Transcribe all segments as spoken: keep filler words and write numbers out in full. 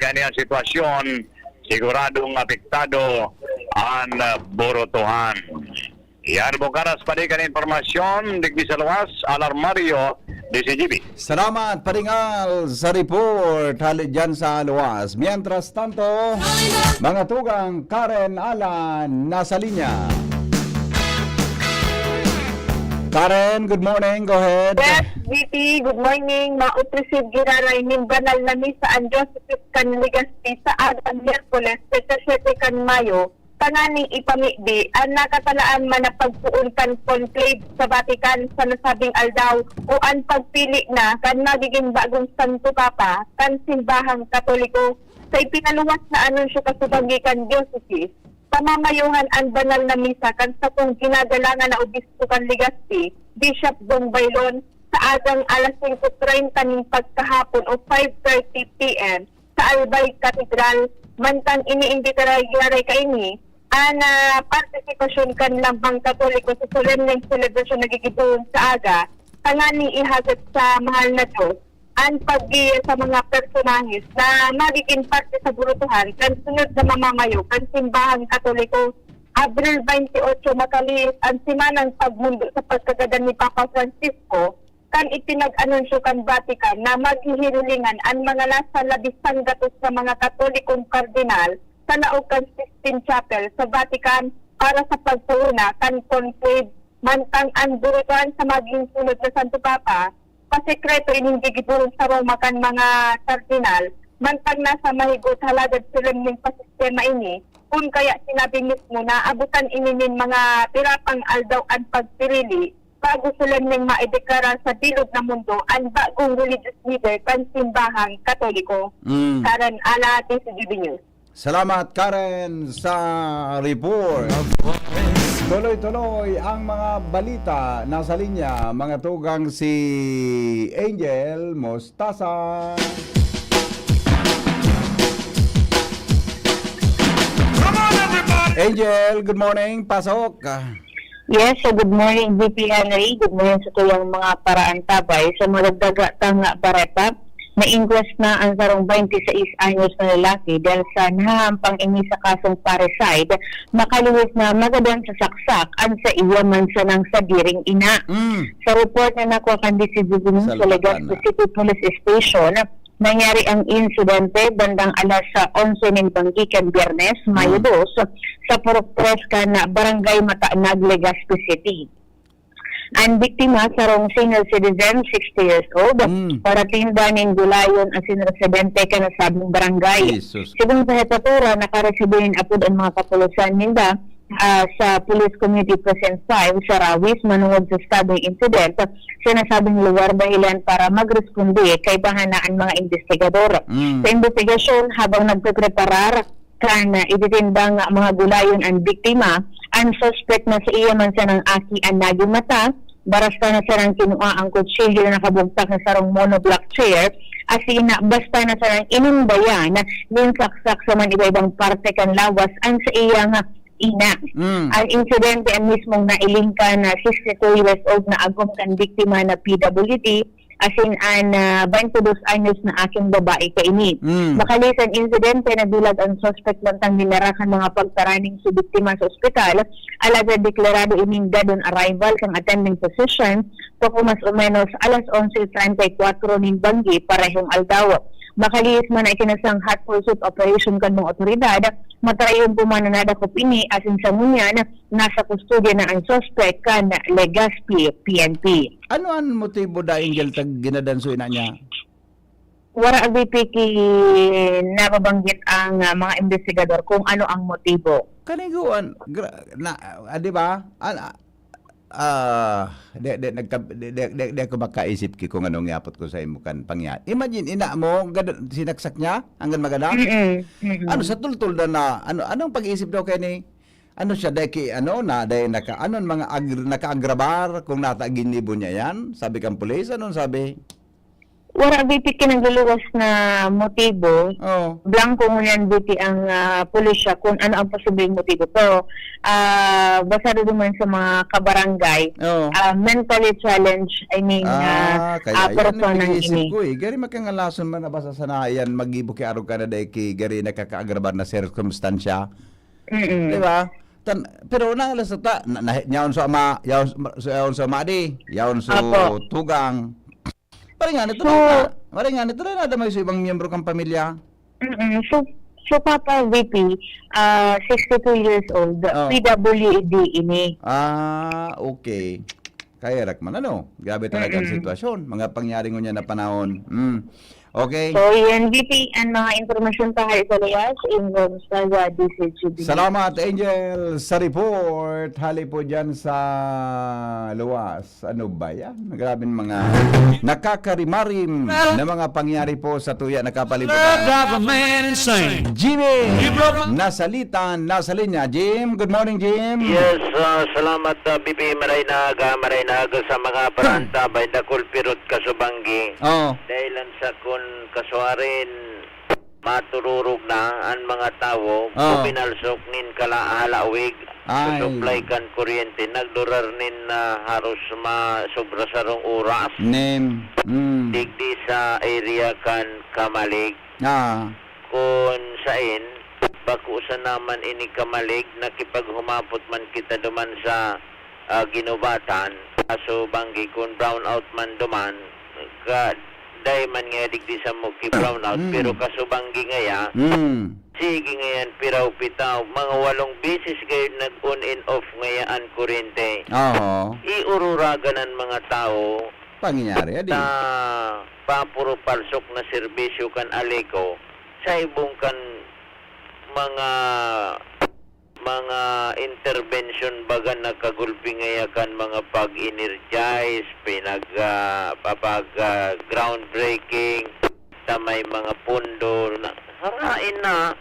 kani ang sitwasyon, siguradong apektado an, ah, burutohan. Yan, bukaras pa rin kan impormasyon, digdi sa luwas, Alarmario, D C G B. Salamat, paringal sa report, hali dyan sa luwas. Mientras tanto, mga tugang, Karen Alan, nasa linya. Karen, good morning. Go ahead. Yes, V P, good morning. Maopresib giraray nin banal na misa an Diocese kan Legazpi sa adlaw Miyerkules, petsa siyete kan Mayo, tanganing ipamibi an nakatalaan man na pagpoon kan conclave sa Vatican sa nasabing aldaw o an pagpili na kan magiging bagong Santo Papa kan simbahang Katoliko. Sa ipinaluwas na anunsyo kasubang gikan diocese, pamamayuhan an banal na misa kan satong ginagalangan na obispo kan Legazpi, Bishop Bong Baylon, sa agang alas singko treinta nin pagkahapon o five thirty P M sa Albay Cathedral. Mantang iniimbitaray giraray kaini an, ah, partisipasyon kan lambang Katoliko sa solemneng selebrasyon na gigibohon sa aga, tanganing ihagad sa mahal na Diyos an paggiya sa mga personahes na magiging parte sa burutohan kan sunod na mamamayo kan simbahang Katoliko. Abril twenty-eight, makalihis an Semanang Pagmundo sa pagkagadan ni Papa Francisco, kan ipinag-anunsyo kan Vatican na maghihirilingan an mga nasa labis sanggatos na mga Katolikong kardinal sa laog kan Sistine Chapel sa Vatican para sa pagpoon na kan conclave. Mantang an burutohan sa maging sunod na Santo Papa, pasekreto ining gigibohon sa Roma kan mga kardinal, mantang nasa mahigot halagad solemneng pasistema ini, kun kaya sinabi mismo na abutan ini nin mga pirapang aldaw an pagpirili bago solemneng maideklara sa bilog na mundo an bagong religious leader kan simbahang Katoliko. Mm. Karen Ala, D C G B News. Salamat, Karen, sa report. Tuloy-tuloy ang mga balita. Nasa linya, mga tugang, si Angel Mostasa. Angel, good morning. Pasok. Yes, so good morning, V P Henry. Good morning sa tuyang mga paraantabay. Sa madagdaga tanga bareta, na-inquest na ang sarong twenty-six anyos na lalaki dahil sa nahahampang ini sa kasong parricide, makalihis na magadan sa saksak an sa iya man sanang sadiring ina. Mm. Sa report na nakuha kan D C G B News sa Salpakan Legazpi na. City Police Station, nangyari ang insidente bandang alas onse nin banggi kan Biyernes, Mayo Mm. dos, sa Purok Tres kan Barangay Mataanag, Legazpi City. An biktima, sarong senior citizen, sixty years old, Mm. paratinda nin gulayon asin residente kan nasabing barangay. Jesus. Sigon sa hepyatura, nakaresibi nin apod an mga kapulisan ninda, ah, sa Police Community Precinct five sa Rawis, manongod sa estadong insidente sa nasabing lugar, dahilan para magresponde kaibahan na an mga imbestigador. Mm. Sa imbestigasyon, habang nagpepreparar kan, ah, ititinda nga mga gulayon an biktima, an suspek na sa iya man sanang aki an nagin mata, barasta na sanang kinua ang kutsilyo na nakabugtak na sarong monoblock chair, asin basta na sanang inundayan nin saksak sa man iba-ibang parte kan lawas an sa iya nga ina. Mm. Ang insidente, an mismong nailingkan na sixty-two years old na agom kan biktima na P W D, asin an, ah, twenty-dos anyos na aking babae kaini. Mm. Makalihis an insidente, nadulag ang suspek mantang dinara kan mga pagtaraning si biktima sa ospital, alagad deklarado ining dead on arrival kan attending physician, pako mas o menos alas onse treinta y cuatro nin banggi parehong aldaw. Makalihis man na ikinasang hot pursuit operation kan mga otoridad, matarayon pa man na nadakop ini, asin sa ngunyan, nasa kustodya na ang suspek kan Legazpi P N P. Ano an motibo da, Angel, ta ginadan so ina niya? Wara, V P, ki nababanggit ang, ah, mga imbestigador kung ano ang motibo. Kaniguan, gra-, na, ah, di ba? An-, ah, di, di, nagka-, di, di, di, di ako makaisip ki kung anong yapot ko sa imo kan pangya-, imagine, ina mo, gad-, sinaksak niya hanggang magadan? Mm-mm, mm-mm. Ano, sa tultol na, na, ano, anong pag-iisip daw kaya ni, ano siya, dahil ki, ano, na, dahil naka, ano, mga ag-, nakaagrabar kung nata ginibo niya yan? Sabi kang pulis, anong sabi? Wala, V P, kinagluluwas na motibo. Oh. Blanco ngunyan, V P, ang, ah, pulisya kung ano ang posibleng motibo. Pero, ah, basado naman sa mga kabarangay, Oh. ah, mentally challenged, I mean, ah, Ah, kaya ah, yan ang personang pag-iisip ini. ko eh. Gari makangalason man na basta sana yan, mag-ibo ki arog ka na dahil ki gari nakakaagrabar na sirkumstansya. Mm-mm. Di ba? Tan-, pero na, alas ta, na, na, yaon sa ama, yaon sa, yaon sa ama di, yaon sa Apo. tugang. Pare nga nito So, na, pare nga nito na nadamay sa ibang miyembro kang pamilya. Mm-mm. So, so Papa V P, ah, sixty-two years old, Oh. P W D ini. Ah, okay. Kaya rak man, ano? Grabe talaga ang Mm-mm. sitwasyon. Mga pangyari ngunyan na panahon. Mm. Okay. So, yan, V P, ang mga impormasyon pa hari sa luwas, in Rome Plaza, D C G B. Salamat, Angel, sa report. Hali po dyan sa luwas. Ano ba yan? Grabeng mga nakakarimarim na mga pangyari po sa tuya na kapalibutan. Love drive a man insane. Jimmy, You broke my nasa litan, nasa linya. Jim, good morning, Jim. Yes, ah, salamat, ah, B P. Maray na aga, maray na aga sa mga parantabay, dakul pirot kasubanggi. Oo. Dahil lang sa kun kasuarin, matururog na an mga tawo, Oo. puminalsok nin kala-, halawig, Ay. susuplay kan kuryente, nagdurar nin, ah, haros ma-, sobra sarong oras. Nem. Mm. Digdi sa area kan Camalig. Ah. Kun sain, bako sana man ini Camalig, nakipaghumapot man kita duman sa ah, Guinobatan, kasubanggi kun brownout man duman, ka, dai man ngaya digdi samo ki brownout, Mm. pero kasubanggi ngaya, Mm. sige ngayan, piraw-pitaw, mga walong beses gayon nag-on and off ngaya an kuryente. Oo. Iururagan an mga tawo Pangyayari, adi. sa papuro-palsok na serbisyo kan Aleco, sa ibong kan mga mga intervention baga nakagulpi ngaya kan mga pag-energize, pinag, ah, pa-, pag, ah, groundbreaking, sa may mga pondo na, harain na,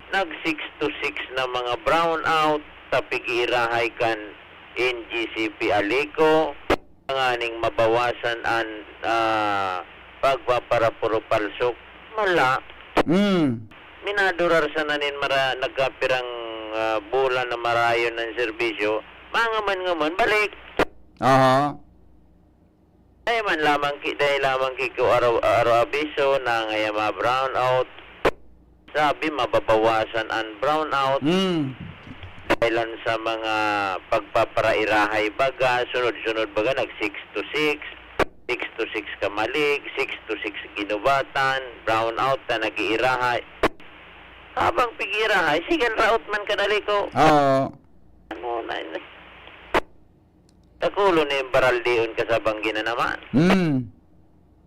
nag six to six na mga brownout, sa pig-iirahay kan N G C P Aleco. Tanganing mabawasan an, ah, pagpaparapuro-palsok, mala. Mm. Minadurar sana nin mara-, nagkapirang, ah, bulan na marayon an serbisyo, mangaman-ngaman, balik. Aha. Dai man lamang ki-, dai lamang ki-, ko araw, araw abiso na ngaya ma-brownout. Sabi, mababawasan an brownout. Mm. Dahilan sa mga pagpaparairahay baga, sunod-sunod baga, nag six to six, six to six Camalig, six to six Guinobatan, brownout na nag-iirahay. Habang pig-iirahay, sige, raot man kan Aleco. Oo. Ano na yun? Dakulon na yung baraldion kasabanggi na naman. Hmm.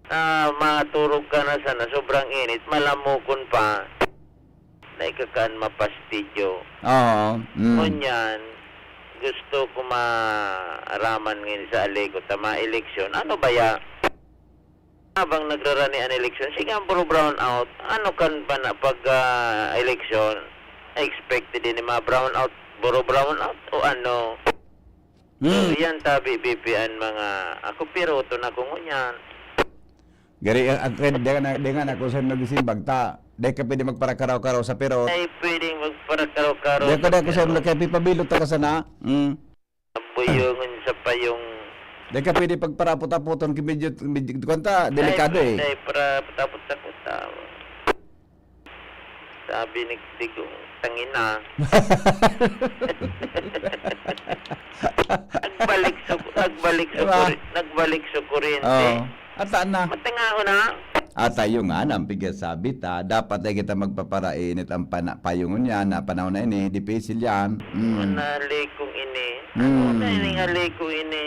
Ah, maturog ka na sana, sobrang init, malamukon pa. Naikakaan mapastidyo. Oo. Mm. Ngunyan, gusto ko maaraman ngayon sa Aleco ta maeleksyon. Ano ba ya? Habang nagrarani an eleksyon, sige ang puro brown out. Ano kan pa na pag, ah, eleksyon? Expected din yung mga brown out, puro brown out o ano? So, Mm. yan tabi, B P, an mga, ako, piroton ako ngunyan. Gari, ang, ang, di nga na, di nga na kung saan nagsimbag ta. Di ka pwede magparakaraw-karaw sa pirot. Ay, pwedeng magparakaraw-karaw Di ka sa na kung saan pirot. Nagkapipabilot ka sana. Mm. Buyungon sa payong. Di ka pwede pagparapot-apoton kung medyo, medyo, kanta, delikado Ay, eh. Ay, para tapot-tapot tao. Sabi ni Digong, "Tangina." Nagbalik sa, nagbalik sa Diba? kuri-, nagbalik sa kuryente. Oo. Ata na. Matanga ako na. Ata yung nga, ang pigasabi ta, dapat ay kita magpaparainit ang pana-, payungon yan, na panahon na ini, dipisil yan. Mm. Ang nalikong ini. Mm. Ano na ini nga liko ini?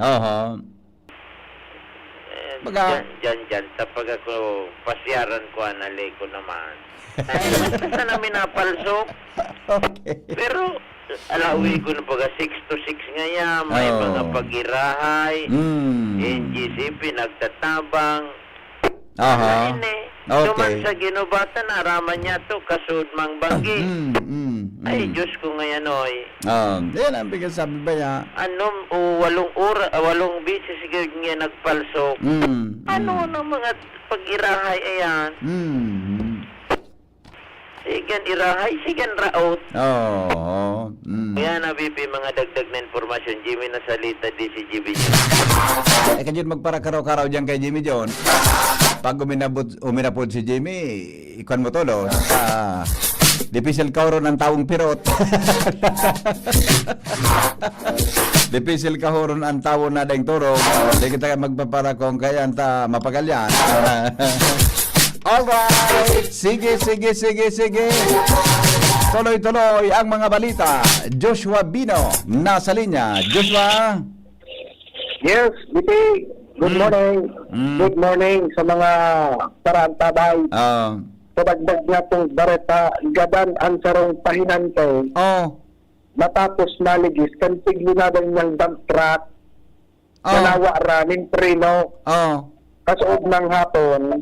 Oho. Eh, Baga- dyan, dyan, dyan. Tapag ako, pasyaran ko, anali ko naman. Ay, basta na minapalsok. Okay. Pero, alawi ko na baga, six to six ngaya, may Oo. mga pag-irahay, Mm. N G C P, nagtatabang. Aha. Ano yun eh? Okay. Duman sa ginubatan, araman niya to, kasud mang banggi. Mm, mm, mm. Ay, Diyos ko ngayon, oy. Ah, yan ang pinagsasabi ba niya? Ano, o walong ora-, walong beses siguro niya nagpalsok. Mm, Ano mm. nang mga pag-irahay, ayan? Mm, mm. Sigan irahay, sigan raot. Oo, mm. Kaya na, B P, mga dagdag na impormasyon, Jimmy Nasalita, D C G B News. Eh, kayo magparakaraw-karaw dyan kay Jimmy John. Pag uminabot, uminapod si Jimmy, ikwan mo tolos. Ah, dipisil kahuron ang tawong pirot. Dipisil kahuron ang tawo na daing turog. Di kita magpaparakong kaya ta mapagal yan. Alright. Sige, sige, sige, sige. Tuloy-tuloy ang mga balita. Joshua Bino, nasa linya. Joshua? Yes, B P. Good Mm. morning. Mm. Good morning sa mga paraantabay. Ah. Sa dagdag nga pong bareta, gadan ang sarong pahinante. Oh. Matapos maligis kan tiglunadan niyang dump truck na Oh. nawa ra nin preno. Oh. Kasood ng hapon,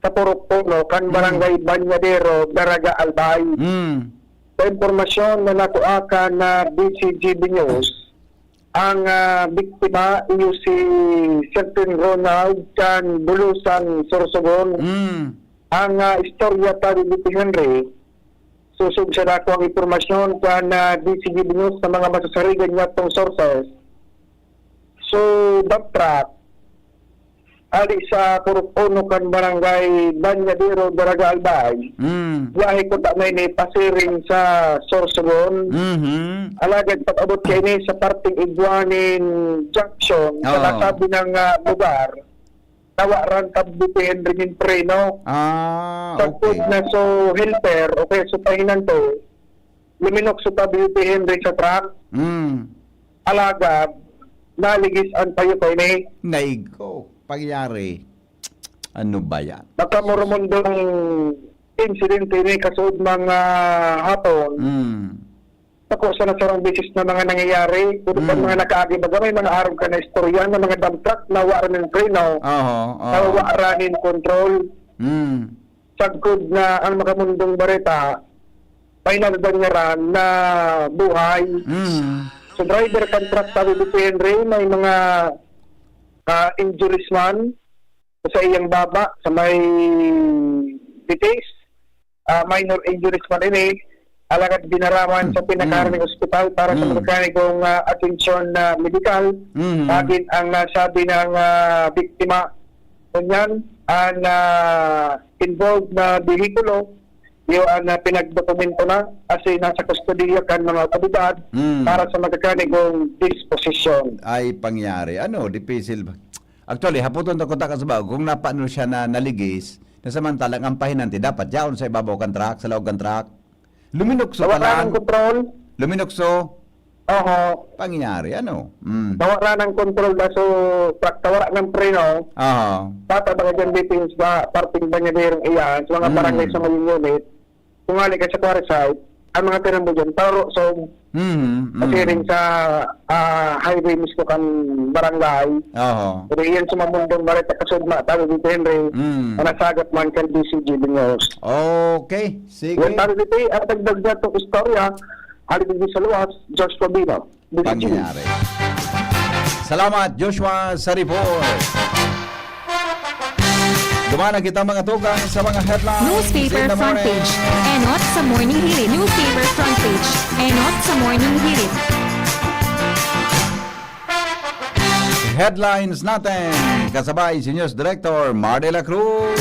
sa Purok Uno, kan Mm. Barangay Bañadero, Daraga, Albay. Mm. Sa impormasyon na nakuha kan, ah, D C G B News, ang, ah, biktima iyo si Certain Ronald kan Bulusan, Sorsogon. Mm. Ang, ah, istorya, Padre Henry, susog sa dako ang impormasyon kan, ah, D C G B News sa mga masasarigan niyatong sources. So, dump truck, ali sa Purok Uno kan Barangay Bañadero, Daraga, Albay. Mm. Biyahe ko ta na ini pasiring sa Sorsogon. Mhm. Alagad pag-abot kaini sa parteng igwa nin junction, sa Oo. nasabi ng, ah, lugar, nawa ra kan B P Henry nin preno. Ah, Sagkod okay. na so helper o kaya so pahinante, luminok so W P Henry sa truck. Mm. Alagad, naligis an payo kaini. Naigo, pangyari. Ano ba yan? Nakamurumundong insidente ini kasood mga hapon. Mm. Bako sana sarong beses na mga nangyayari. Pero sa Mm. mga nakaagi, baga may mga arog ka na istorya na mga dump truck na wa ra nin preno, Oho, oho. na wa ra nin control. Mm. Sagkod na ang makamundong bareta, may nagaganyaran na buhay. Mm. So, driver kan truck, sabi ni Henry, may mga, ah, injuries man sa iyang baba, sa may bitis. Ah, minor injuries man ini, alagad dinara man sa Hmm. pinakaharing Hmm. ospital para sa Hmm. mekanikong, ah, atensyon na medikal. Hmm. Magin ang nasabi ng, ah, biktima. Ngunyan, ang, ah, involved na behikulo, iyo ang, ah, pinagdokumento na, asin nasa kustodiya kan mga otoridad Hmm. para sa mekanikong disposisyon. Ay, pangyari. Ano, dipisil ba? Actually, hapoton ta kung taka sa bao, kung napano siya na naligis, na samantalang ang pahinante dapat yaon sa ibabaw kan truck, sa laog kan truck. Luminukso Nawa pa na lang. ng kontrol. Luminukso. Oho. Pangyayari, ano? Mm. Nawa na ng kontrol na so, truck, nawa ng preno. Aha. Bata ba ka dyan, dito yung sa parting Banyaderong iyan, sa mga Mm. barangay sa Mayong Unit, kung hali ka sa Quarry Site, ang mga tinambo dyan, taro, so, Mm, mm. kasi rin sa, ah, highway mismo kan barangay. Aha. Pero iyan sa mamundong bareta kasugma, tao dito, Henry, Mm. na nasagat man kan D C G B News. Okay. Sige. Yan, Padre P P, ang dagdag niya itong istorya, hali din sa luwas, Josh Robino, D C G. Pangyayari. Salamat, Joshua, sa report. Duman na kita, mga tugang, sa mga headlines Newspaper in the front morning. page. Enot sa Morning Hirit. Newspaper front page. Enot sa Morning Hirit. Headlines natin, kasabay si News Director Mar de la Cruz.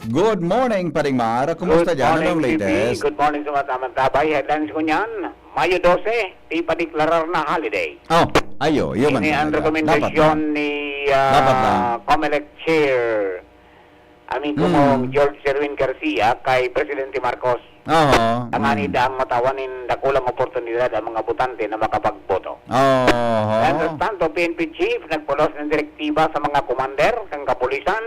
Good morning, Paring Mar. Kumusta Good dyan? Anong morning, P P. latest? Good morning sa mga tamang tabay. Headlines ko niyan, Mayo dose, ipadeklarar na holiday. Oh, ayo, yun man Ini ang talaga. Dapat rekomendasyon lang. ni, ah, Dapat lang. Comelec Chair Amin Hmm. Gumong George Sherwin Garcia kay Presidente Marcos. Oho. Tanganing Hmm. daang matawan nin dakulang oportunidad ang mga botante na makapagboto. Oho. Mientras tanto, P N P Chief nagpulos ng direktiba sa mga commander kan kapulisan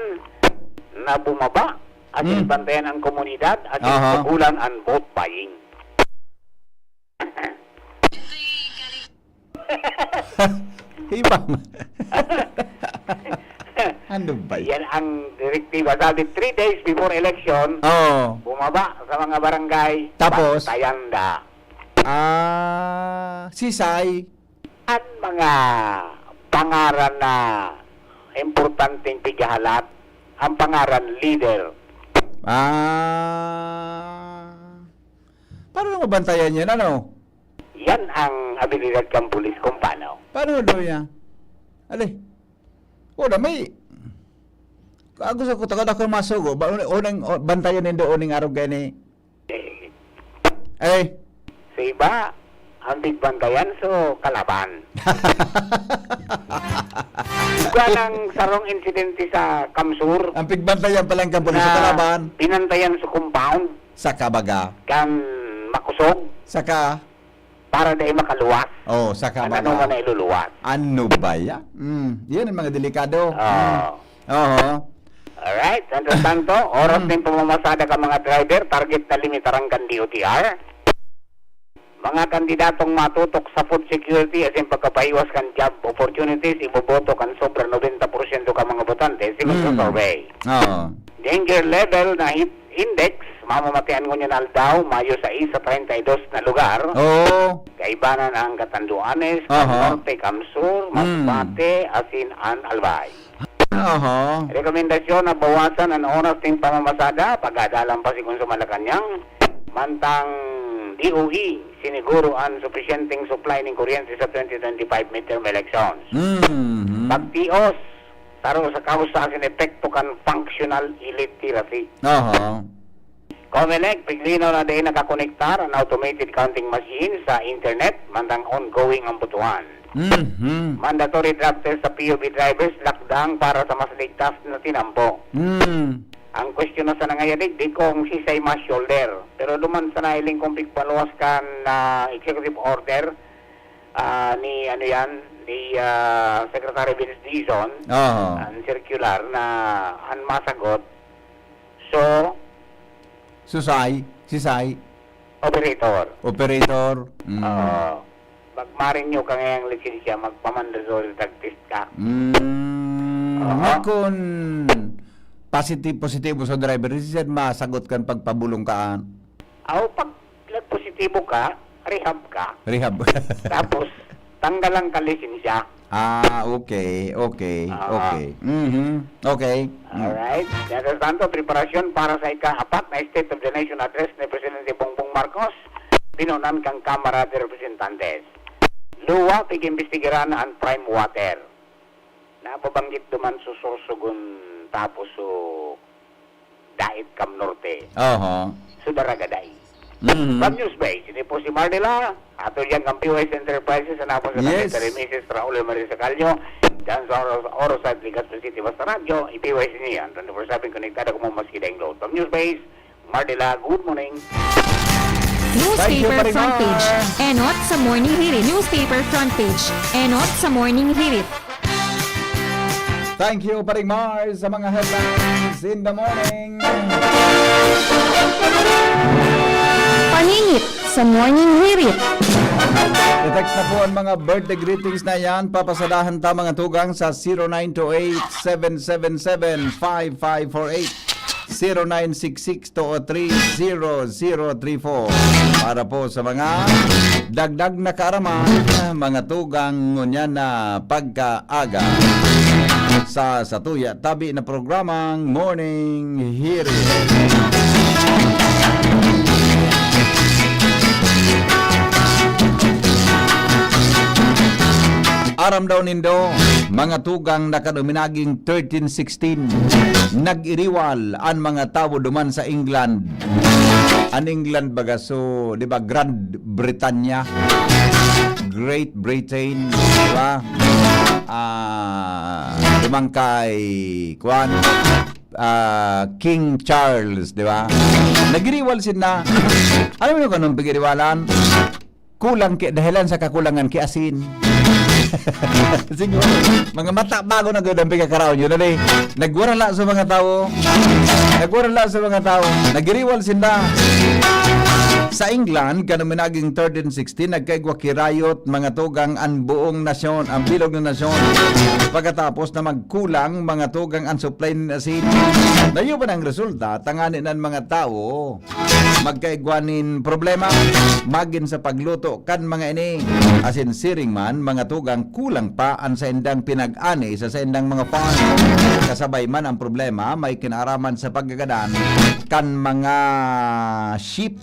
na bumaba at Hmm. bantayan ang komunidad at Oho. sugulan ang vote buying. Iba man. Ano ba yan? Yan ang direktiba. Sabi, three days before election, Oo. bumaba sa mga barangay, Tapos? bantayan da. Ah, sisay? Ang mga pangaran na importanteng pighahalat, ang pangaran leader. Ah. Paano mabantayan yan, ano? Yan ang abilidad kang pulis kung paano. Paano daw yan? Ali? Wala, may... Ako sa kutaka na kung masugo, ba, unang, unang, o, bantayan nindo uning arog gani. Eh, Eh, sa iba, ang pigbantayan so kalaban. Igwa ng sarong insidente sa Kamsur ang pigbantayan pala ang kampulis sa na kalaban. binantayan sa compound Sa kabaga. kan makusog Saka, para dai makaluwas. Oh, saka Ang mga ano man na iluluwas. Ano ba yan? Mm, yan ang mga delikado. Oo. Mm. Oo. Alright. Mientras tanto, oras Mm. ng pamamasada ka mga driver, target na limitaran kan D O T R. Mga kandidatong matutok sa food security asin pagkapahiwas kan job opportunities, iboboto kan sobra nobenta porsyento ka mga botante, sigon sa Mm. survey. Oo. Danger level na heat index, mamamatian ngunyan na aldaw, Mayo sais sa treinta y dos na lugar. Oo. Kaibanan ang Catanduanes, Cam Aha. Norte, Cam Sur, Mm. Masbate, asin an Albay. Aha. Rekomendasyon na bawasan an oras nin pamamasada, pag-adalan pa sigon sa Malacañang, mantang D O E, siniguro an supisyenteng supply nin kuryente sa twenty twenty-five midterm elections. Mhm. Pagtios, Taro sa kausa asin epekto kan functional illiteracy. Aha. Comelec, piglinaw na dai nakakonektar an automated counting machine sa internet, mantang ongoing ang butuhan. Mhm. Mandatory drug test sa P U V drivers, lakdang para sa mas ligtas na tinampo. Mm. Ang kwestiyon na sana ngayon, digdi kung sisay mas shoulder. Pero duman sa nahiling kong pigpaluwas kan, ah, executive order, ah, ni, ano yan, ni, ah, Secretary Vince Dizon, Aha. ang circular na ang masagot. So, Susay, sisay, operator. Operator. Mm. Oo. Pag marinyo ka ngayang lisensya, magpamandatory drug test ka. Mm. Aha. Kun positive, positibo sa driver, sisay masagot kan pagpabulong kaan? Aw, pag nagpositibo ka, rehab ka. Rehab. Tapos, tanggalan ka lisensya. Ah, okay, okay, Ah. okay. Mhm, okay. Mm. Alright. Mientras tanto, preparasyon para sa ika-apat na State of the Nation Address ni Presidente Bongbong Marcos, binunan kan Kamara de Representantes. Luwa, pig-imbestigaran an prime water. Nababanggit duman sa Sorsogon tapos so Dait Cam Norte. Aha. So, Daragaday. Mhm. From Newsbase, ini po si Mardela. Ato diyan kan P O S Enterprises, sa napos sa Yes. Mister Raul Marie Sacalyo. Diyan sa Oros, Oros at Legazpi City, basta radyo, i-P O S niyan. Twenty-four seven konektado kamo maski daing load. From Newsbase, Mardela, good morning. Thank you, Newspaper Paring front page. Mar. Enot sa Morning Hirit. Newspaper front page. Enot sa Morning Hirit. Thank you, Paring Mars, sa mga headlines in the morning. Paningit sa Morning Hirit. I-text na po ang mga birthday greetings na yan. Papasadahan ta, mga tugang, sa zero nine two eight, seven seven seven, five five four eight, zero nine six six two oh three, zero zero three four. Para po sa mga dagdag na kaaraman, mga tugang ngunyan na pagkaaga sa satuya tabi na programang Morning Hirit. Aram daw nindo, mga tugang, na kan uminaging thirteen sixteen, nag-iriwal an mga tawo duman sa England. An England baga, so, di ba, Grand Britannia, Great Britain, di ba? Ah, duman kay, kuwan, ah, King Charles, di ba? Nag-iriwal sinda. Alam mo kung anong pag-iriwalan? Kulang ki, dahilan sa kakulangan ki asin. Siguro, mga mata bago na gud ang pikakaraon yun, ali. Nagwarala sa mga tawo. Nagwarala sa mga tawo. Nagiriwal sinda. Sa England, kan minagin thirteen sixteen, nagkaigwa ki riot, mga tugang, an buong nasyon, ang bilog na nasyon. Pagkatapos na magkulang, mga tugang, ang supply nin asin. Dayo pa nang resulta, tangani nan mga tawo, magkaigwa nin problema, magin sa pagluto kan mga ini. Asin siring man, mga tugang, kulang pa an saindang pinag-ani sa saindang mga farm. Kasabay man ang problema, may kinaaraman sa pagkagadan kan mga sheep.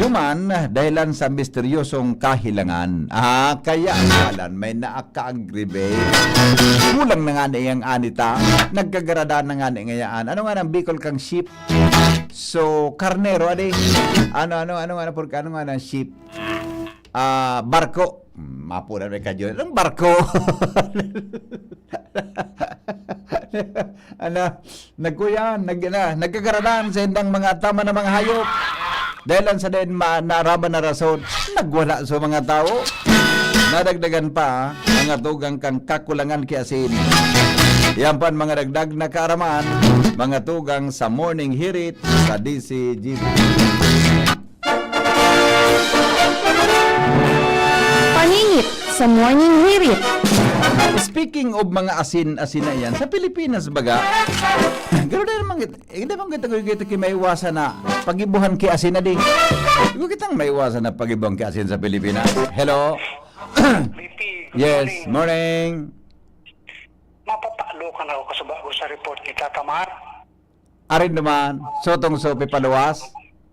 Duman, dahilan sa misteryosong kahilangan. Ah, kaya palan may naaka-aggravate. Kulang na nga na iyang anita. Nagkagarada na nga na ngayaan. Ano nga nang Bicol kang sheep? So, karnero, adi? Ano, ano, ano nga na, purka, ano nga nang sheep? Ah, barko. Hmm, mapo na may kadyo. Anong barko? Ano, nagkuyan, nag-, na, nagkagaradan sa indang mga tama na mga hayop. Dahil lang sa din ma-, naaraman na rason, nagwala sa mga tao. Nadagdagan pa, mga tugang kang kakulangan ki asin. Yan pa ang mga dagdag na kaaraman, mga tugang sa Morning Hirit sa D C G B. Paninit sa Morning Hirit. Speaking of mga asin-asin na yan, sa Pilipinas baga, gano'n na naman, eh, hindi man kita, kita, kita maiwasan na pagibuhan ki asin na di. Di ko kitang maiwasan na pagibuhan ki asin sa Pilipinas. Hello? B P, good Yes, morning. Morning. Mapapalo ka na ako kasi bago sa report ni Tata Mar. Arin naman, sotong sopi paluwas,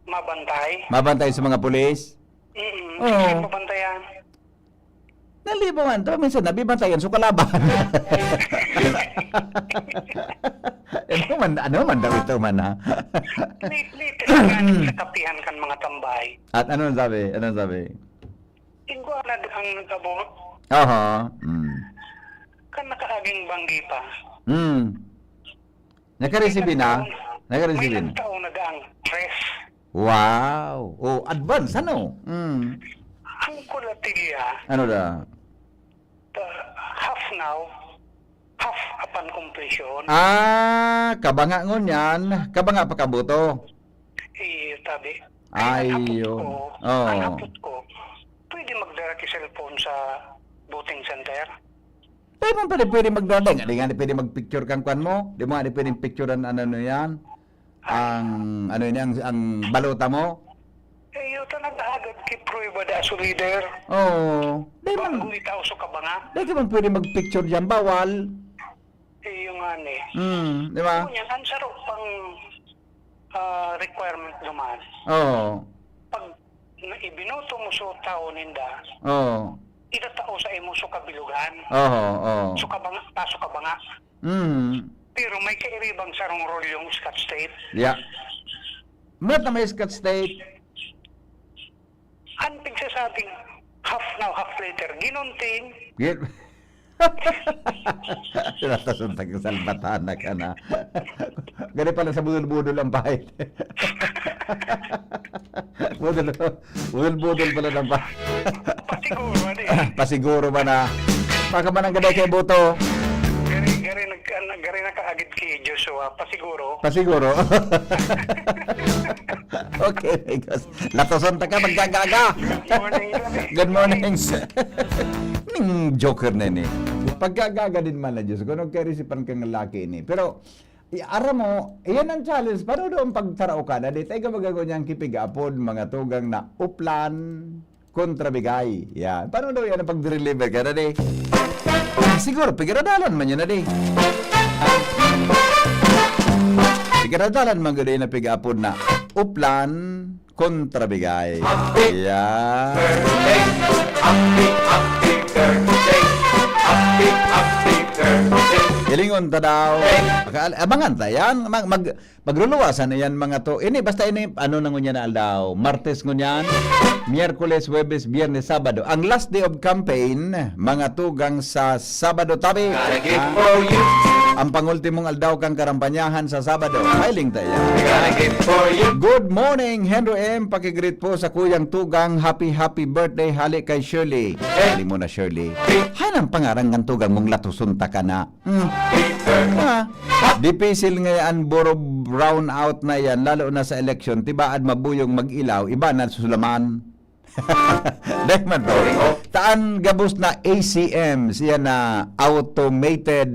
Mabantay. mabantay sa mga pulis. Mm, Oo. Sige, mabantayan. Nalibangan to, minsan nabibantayan sa kalaban. Ano man, ano man daw ito man, ha? Lately, tinangan sa kapihan kan mga tambay. At ano ang sabi? Ano ang sabi? Igwa na ang nag-abot. Aha. Mm. Kan nakaaging banggi pa. Mm. Nakareceive na? Nakareceive May na? Nagtao na ang tres. Wow. Oh, advance, ano? Mm. Ang kulatilya, Ano da? uh, half now, half upon completion. Ah, kabanga ngunyan, kabanga pakabuto. Eh, tabi. Ay, Ang hapot yun. ko, Oo. ang hapot ko, pwede magdara ki cellphone sa voting center? Di man pwede, pwede magdodeng. Di nga di pwede magpicture kang kwan mo. Di mo nga di pwedeng picturean ano, ano yan. Ang, ano yun, ang, ang balota mo. Eh, yun talaga agad ki prueba da sa leader. Oo. Di man, Bago itaw sa kabanga. di ka man pwede magpicture dyan. Bawal. Eh, yung nga ni. Hmm, di ba? Ngunyan, ang saro pang ah, requirement naman. Oo. Pag na ibinuto mo sa tao ninda, Oo. itatao sa imo sa kabilugan. Oo, oo. Sa kabanga, ta sa kabanga. Mm. Pero may kairibang sarong role yung Scotch tape. Yeah. Mat na may Scotch tape. Ang pigsasabing half now, half later, ginunting. Git. Tinatasuntan ko salbatana ka na. Gani pala sa budol-budol ang pahit. Budol, budol-budol pala ng pahit. Pasiguro, ano eh. Pasiguro ba na? Baka man ang gaday kay Buto. Gari, gari, nag, nag, gari nakaagid kay Joshua. Pasiguro. Pasiguro. Okay, amigos. Latoson ta ka, magkagaga. Good morning, Daddy. Good morning, sir. Ning joker na ni. Pagkagaga din man na, Diyos ko, nagkarisipan kang laki ni. Pero, i-, aram mo, iyan ang challenge. Paano doon pagtaraw ka na? Di tayo ka magagawa niyang kipig-apod, mga tugang na uplan, kontra bigay. Yan. Paano daw yan ang pag-deliver ka na, di? Siguro, pigiradalan man yun na, di. Pigiradalan man gud na pig-apod na uplan, kontra bigay. Yan. Happy, happy birthday. Happy, happy birthday. Hilingon ta daw. Maka-, abangan ta yan. Mag, mag, magluluwasan na yan, mga to. Ini, basta ini, ano na ngunyan na aldaw? Martes ngunyan, Miyerkules, Huwebes, Biyernes, Sabado. Ang last day of campaign, mga tugang sa Sabado tabi. Got a gift Ah, for you. Ang pangultimong aldaw kan karampanyahan sa Sabado. Hiling ta iyan. We gotta get for you. Good morning, Henry M. Pakigreet po sa Kuyang Tugang. Happy, happy birthday, hali kay Shirley. Hali mo na, Shirley. Hay nang pangaran kan tugang mong latuson ta ka na. Hmm. Ah. Dipisil ngayon, buro brown out na yan, lalo na sa eleksyon. Tibaad mabuyong mag-ilaw, iba na sulaman. Dahil man po, taan gabos na A C M, siya na automated,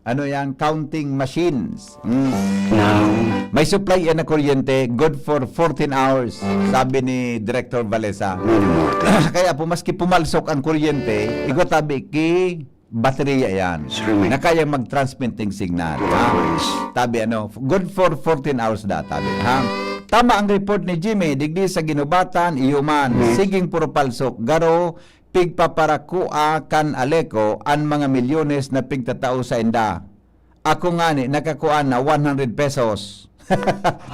ano yan, counting machines. Mm. Now, may supply yan na kuryente, good for fourteen hours, sabi ni Director Valesa. Many more things. Kaya po, maski pumalsok ang kuryente, igwa tabi ki baterya yan. It's really na kayang mag-transmit ng signal. Good ha? Always. Tabi, ano, good for fourteen hours da, tabi, ha? Tama ang report ni Jimmy, digdi sa Ginubatan, iyo man, hmm, siging puro palsok, garo, pigpaparakua kan Aleco, an mga milyones na pigtatao sa inda. Ako ngani, nakakuan na one hundred pesos.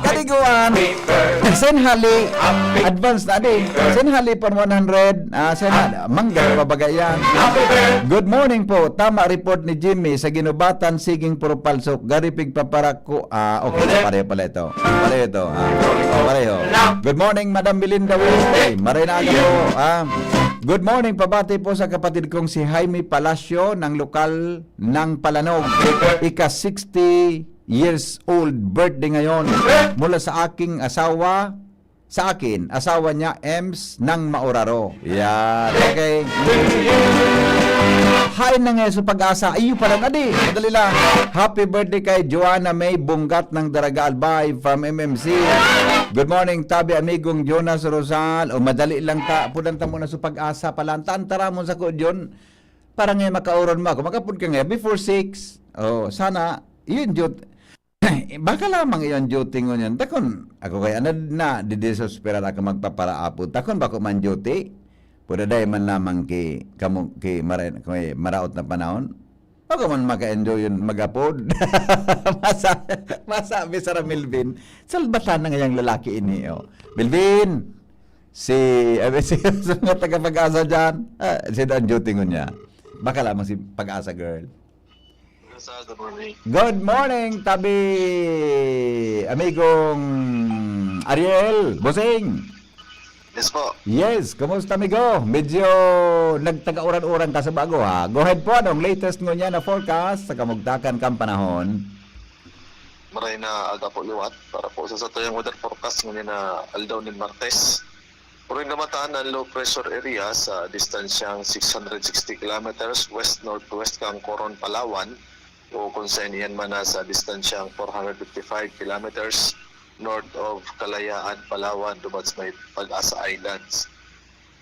Kaliguan. Sen Hali. Advance na di. Sen Hali pon one hundred. Ah, Sen Hali. Mangga pa baga yan. Good morning po. Tama report ni Jimmy sa Ginubatan, siging puro palsok. Gari pigpaparako. Ah, okay. Pareho pala ito. Pareho ito. Ah, pareho. Good morning, Madam Belinda Wednesday. Maray na aga po. Ah, good morning. Pabati po sa kapatid kong si Jaime Palacio ng lokal ng Palanog. Ika sixty years old birthday ngayon mula sa aking asawa, sa akin, asawa niya, Ems ng Mauraro. Yan, okay. Hain na nga sa Pag-asa. Iyo pala na di. Madali lang. Happy birthday kay Joanna May Bunggat ng Daraga Albay from M M C. Good morning, tabi amigong Jonas Rosal. O, madali lang ta. Pudan ta muna sa Pag-asa pala. Ang taramon sa ko, John. Para nga makauron mo ako. Makapod ka nga before six. Oh, sana, yun, Jot. Baka lamang iyon duty ngunyan. Takon, ako kaya na, na didesesperar ako magpaparaapod. Takon bako man duty? Pwede dahil man lamang ki, kamo, ki mara-, ki maraot na panahon. Ako man maka-enjoy yun, mag-apod. Masa, masabi sa Melvin, salbatan na ngayang lalaki ini, oh. Melvin, si, abi, si, sa mga taga-Pag-asa dyan, ah, si Don duty ngunyan. Baka lamang si Pag-asa girl. Sa good morning. Good morning, tabi, amigong Ariel, Bosing. Yes po. Yes, kumusta, amigo? Medyo nagtaga-uran-uran ka sa bago, ha? Go ahead po, anong latest ngunyan na forecast sa kamugtakan kang panahon? Maray na aga po liwat. Para po sa satuyang weather forecast ngunyan na aldaw nin Martes. Purong gamatan ang low pressure area sa distansyang six hundred sixty kilometers west-northwest kan Coron, Palawan, o kung saan iyan man nasa distansyang four hundred fifty-five kilometers north of Kalayaan, Palawan, duman sa may Pag-asa Islands.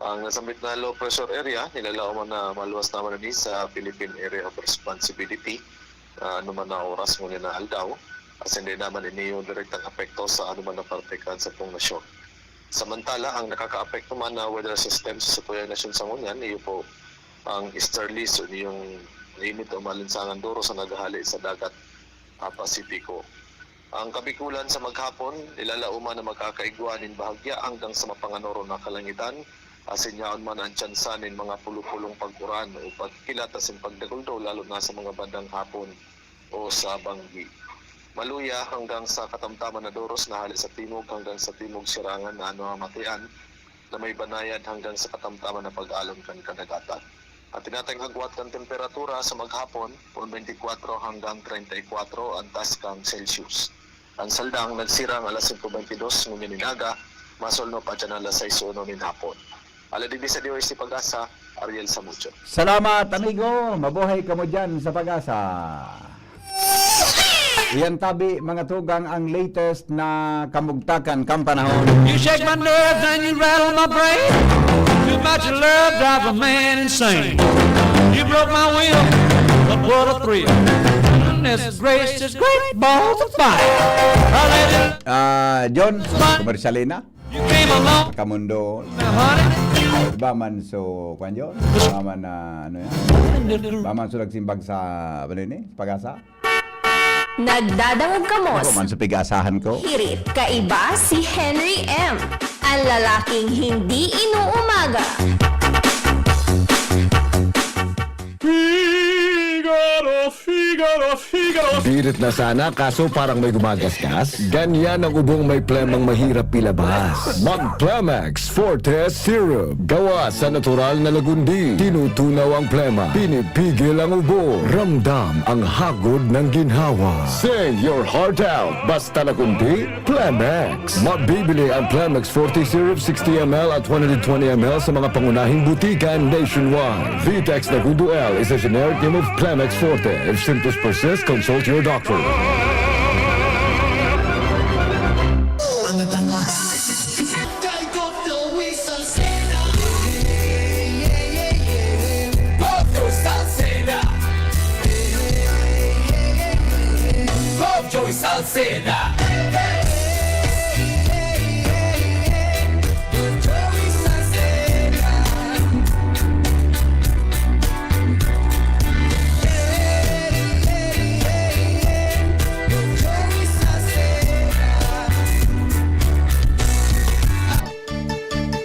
Ang nasambit na low pressure area, nilalaom na maluwas naman ini sa Philippine Area of Responsibility, ah, anuman na oras ngunyan na aldaw, asin dai naman ini yung direktang apekto sa anuman na parte kan satong nasyon. Samantala, ang nakakaapekto man na weather system sa satuyang nasyon sa ngunyan, iyo po ang easterlies o yung init o maalinsangang doros na naghahali sa dagat, ah, Pasipiko. Ang Kabikulan sa maghapon, nilalaoman na makakaigwa nin bahagya hanggang sa mapanganoron na kalangitan, asin yaon man ang tsansa nin mga pulupulong pag-uran o pagkilat asin pagdaguldol, lalo na sa mga bandang hapon o sa banggi. Maluya hanggang sa katamtaman na doros na hali sa timog hanggang sa timog sirangan na namamatian na may banayad hanggang sa katamtaman na pag-alon kan kadagatan. Ang tinatayong agwat kan temperatura sa maghapon, pon twenty-four hanggang treinta y cuatro ang taas kan Celsius. Ang saldang nagsirang alas singko beintidos ngunyan nin aga, masulno pa dyan alas sais uno nin hapon. Ala digdi sa D O S T Pag-asa, Ariel Samudio. Salamat, amigo. Mabuhay kamo dyan sa Pag-asa. Iyan tabi, mga tugang, ang latest na kamugtakan kan panahon. You shake my nerves and you rattle my brain. Too much love drives a man insane. You broke my will, but what a thrill. Goodness gracious, great balls of fire. I let it Ah, John, komersyalina. You came along, Kamundo. Honey. Iba man so, kwan yun? Iba man na, ano yan? Iba man so nagsimbag sa, ano yun eh? Pag-asa? Nagdadangog kamo. Ako man sa pig-aasahan ko. Hirit, kaiba si Henry M. Ang lalaking hindi inuumaga. Figaro, Figaro. Birit na sana, kaso parang may gumagasgas. Ganyan ang ubong may plemang mahirap ilabas. Mag Plemex Forte Syrup. Gawa sa natural na lagundi. Tinutunaw ang plema. Pinipigil ang ubo. Ramdam ang hagod ng ginhawa. Sing your heart out. Basta lagundi, Plemex. Mabibili ang Plemex Forte Syrup sixty M L at one hundred twenty M L sa mga pangunahing butika nationwide. Vitex Nagundo L is a generic name of Plemex Forte. If symptoms persist, consult your doctor. Salceda.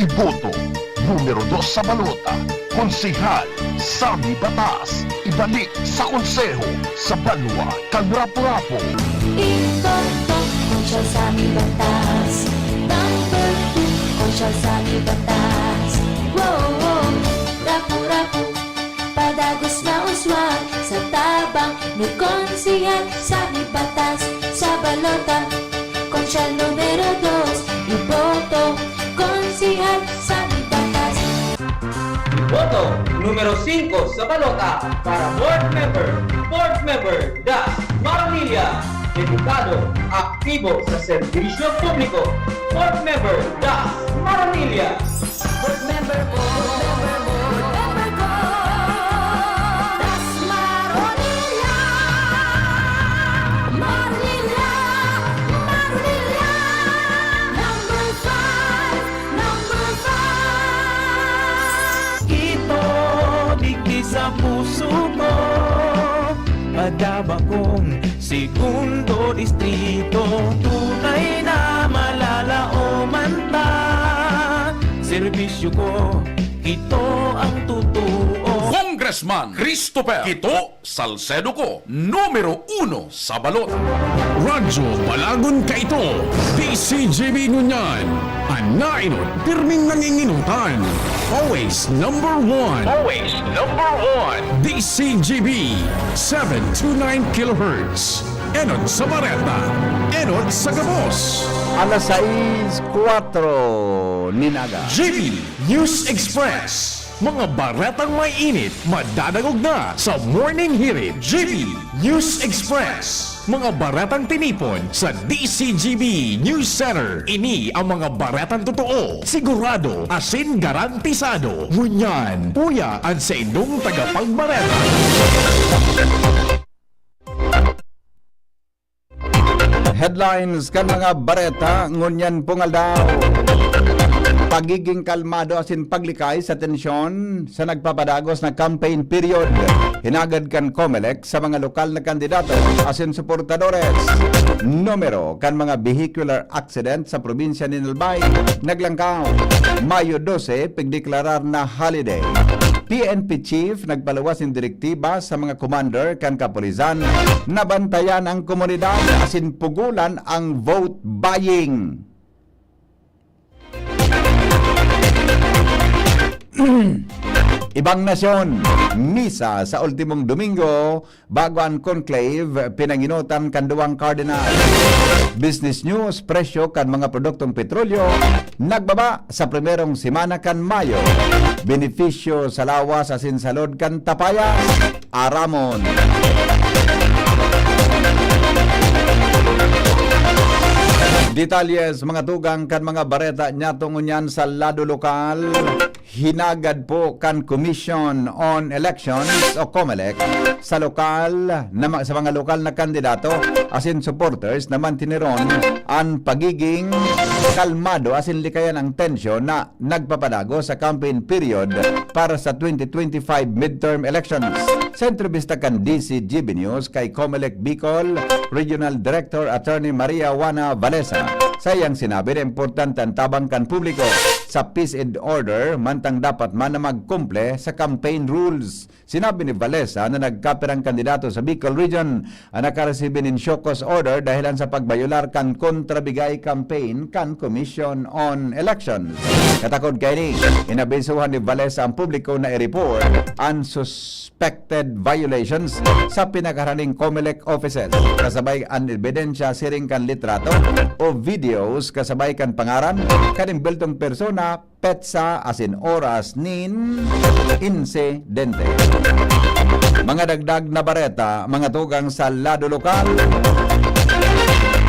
Iboto, numero dos sa balota, Konsehal Sammy Batas. Ibalik sa konseho sa banwa kan Rapu-Rapu. Iboto, Konsehal Sammy Batas. Number two, Konsehal Sammy Batas. Wow, wow. Rapu-Rapu, padagos na uswag sa tabang ni Konsehal Sammy Batas sa balota. Konsehal numero dos, iboto, Konsehal Sammy Batas. Iboto, numero singko sa balota para board member, board member Das Maronilla, dedikado, aktibo sa serbisyo publiko. Board member Das Maronilla. Board member ko, board member ko, Das Maronilla. Maronilla, Maronilla, number five, number five. Ito, digdi sa puso ko, padaba kong segundo distrito. Tunay na malalaoman ta, serbisyo ko, ito ang totoo. Congressman Christopher Quito Salcedo ko, numero uno sa balota. Radyo Balagon kaito, D C G B ngunyan, an naenot pirming nangingenotan. Always number one. Always number one. D C G B, seven two nine kilohertz. Enot sa bareta, enot sa gabos. Alas sais kuwatro nin aga. G B News Express. Mga baretang may init, madadangog na sa Morning Hirit. G B News Express. Mga baretang tinipon sa D C G B News Center. Ini ang mga baretang totoo, sigurado, asin garantisado. Ngunyan, uya an saindong tagapagbareta. Headlines kan mga bareta ngunyan pong aldaw. Pagiging kalmado asin paglikay sa tensyon sa nagpapadagos na campaign period. Hinagad kan Comelec sa mga lokal na kandidato asin suportadores. Numero kan mga vehicular accident sa probinsya nin Albay naglangkaw. Mayo dose, pigdeklarar na holiday. P N P chief nagpaluwas nin direktiba sa mga commander kan kapulisan na bantayan ang komunidad asin pugolan ang vote buying. Ibang nasyon, misa sa ultimong Domingo bago an conclave, pinangenotan kan duwang cardinal. Business news, presyo kan mga produktong petrolyo nagbaba sa primerong semana kan Mayo. Benepisyo sa lawas asin salud kan Tapayas, aramon. Detalles, mga tugang, kan mga bareta niyato ngunyan sa lado lokal. Hinagad po kan Commission on Elections o Comelec sa lokal na ma-, sa mga lokal na kandidato asin supporters na mantiniron an pagiging kalmado asin likayan ang tensyon na nagpapadagos sa campaign period para sa twenty twenty-five midterm elections. Sa entrebista kan D C G B News kay Comelec Bicol Regional Director Attorney Maria Juana Valesa, sa iyang sinabi na importante ang tabang kan publiko sa peace and order, mantang dapat man na magkumple sa campaign rules. Sinabi ni Valesa na nagkapirang kandidato sa Bicol Region ang nakaresibi nin show cause order dahilan sa pagbayolar kan kontrabigay campaign kan Commission on Elections. Katakod kaini, inabisuhan ni Valesa ang publiko na i-report an suspected violations sa pinakaharaning Comelec offices, kasabay an ebidensya siring kan litrato o videos kasabay kan pangaran kan imbeltong persona, petsa asin oras nin insidente. Mga dagdag na bareta, mga tugang sa lado lokal.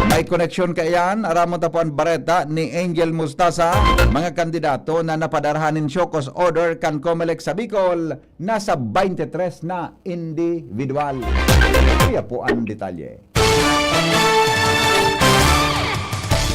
May koneksyon kaiyan, aramon ta po an bareta ni Angel Mustasa, mga kandidato na napadarahan nin show cause order kan Comelec sa Bicol, nasa twenty-three na individual. Kaya po ang detalye.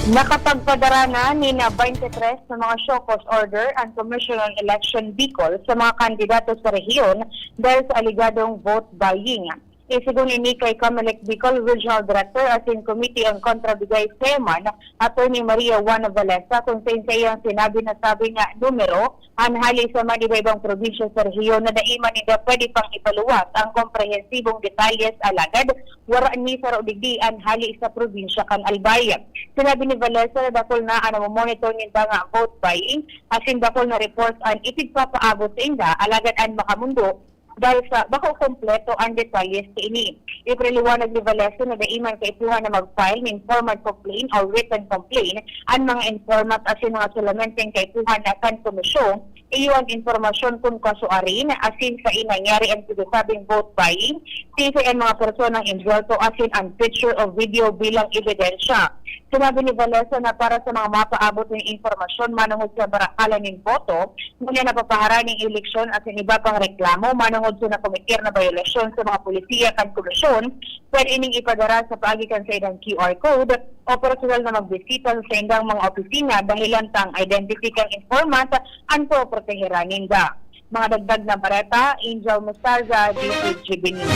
Nakapagpadara na nin twenty-three na mga show cause order ang Commission on Election Bicol sa mga kandidato sa rehiyon dahil sa alegadong vote buying. Isigon ini kay Comelec Bicol Regional Director asin Committee on Contrabigay Chairman, Attorney Maria Juana Valesa, kung sain sa iyang sinabi na sabi nga numero an hali sa mga iba-ibang probinsya sa rehiyon na dai man ninda pwede pang ipaluwas ang komprehensibong detalye sa alagad wara ni saro digdi an hali sa probinsya kan Albay. Sinabi ni Valesa na dakul na an namomonitor ninda nga vote buying asin dakul na reports an ipigpapaabot sa inda alagad an makamundo dahil sa bako kompleto ang detalye sa ini. Ipinaliwanag ni Valesa na dai man kaipuhan na mag-file nin formal complaint or written complaint an mga informant asin mga solamenteng kaipuhan na kan komisyon iyo an impormasyon kun kasuarin asin sain nangyari an sinasabing vote buying, siisay an mga personang envuelto asin an picture o video bilang ebidensya. Sinabi ni Valesa na para sa mga mapaabot nin impormasyon manongod sa barakalan nin boto, ngunyan napapaharani nin eleksyon asin iba pang reklamo manongod sa nakometer na bayolasyon sa mga polisiya kan komisyon, pwede ining ipadara sa paagi kan saindang Q R code o personal na magbisita sa saindang mga opisina dahilan ta an identity kan informant an poproteheran ninda. Mga dagdag na bareta, Angel Mostarza, D C G B News.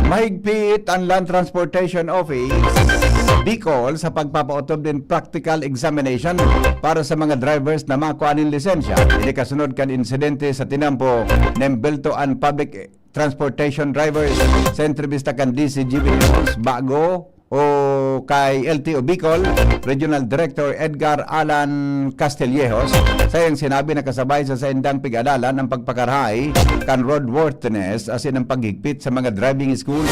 Mahigpit ang Land Transportation Office Bicol sa pagpapaotob nin practical examination para sa mga drivers na makua nin lisensya. Ini kasunod kan insidente sa tinampo na imbelto an public transportation drivers. Sa entrevista kan D C G B News, bago o kay L T O Bicol Regional Director Edgar Alan Castillejos, sa iyang sinabi na kasabay sa saindang pig-adalan ang pagpakarahay kan roadworthiness asin ang paghigpit sa mga driving school.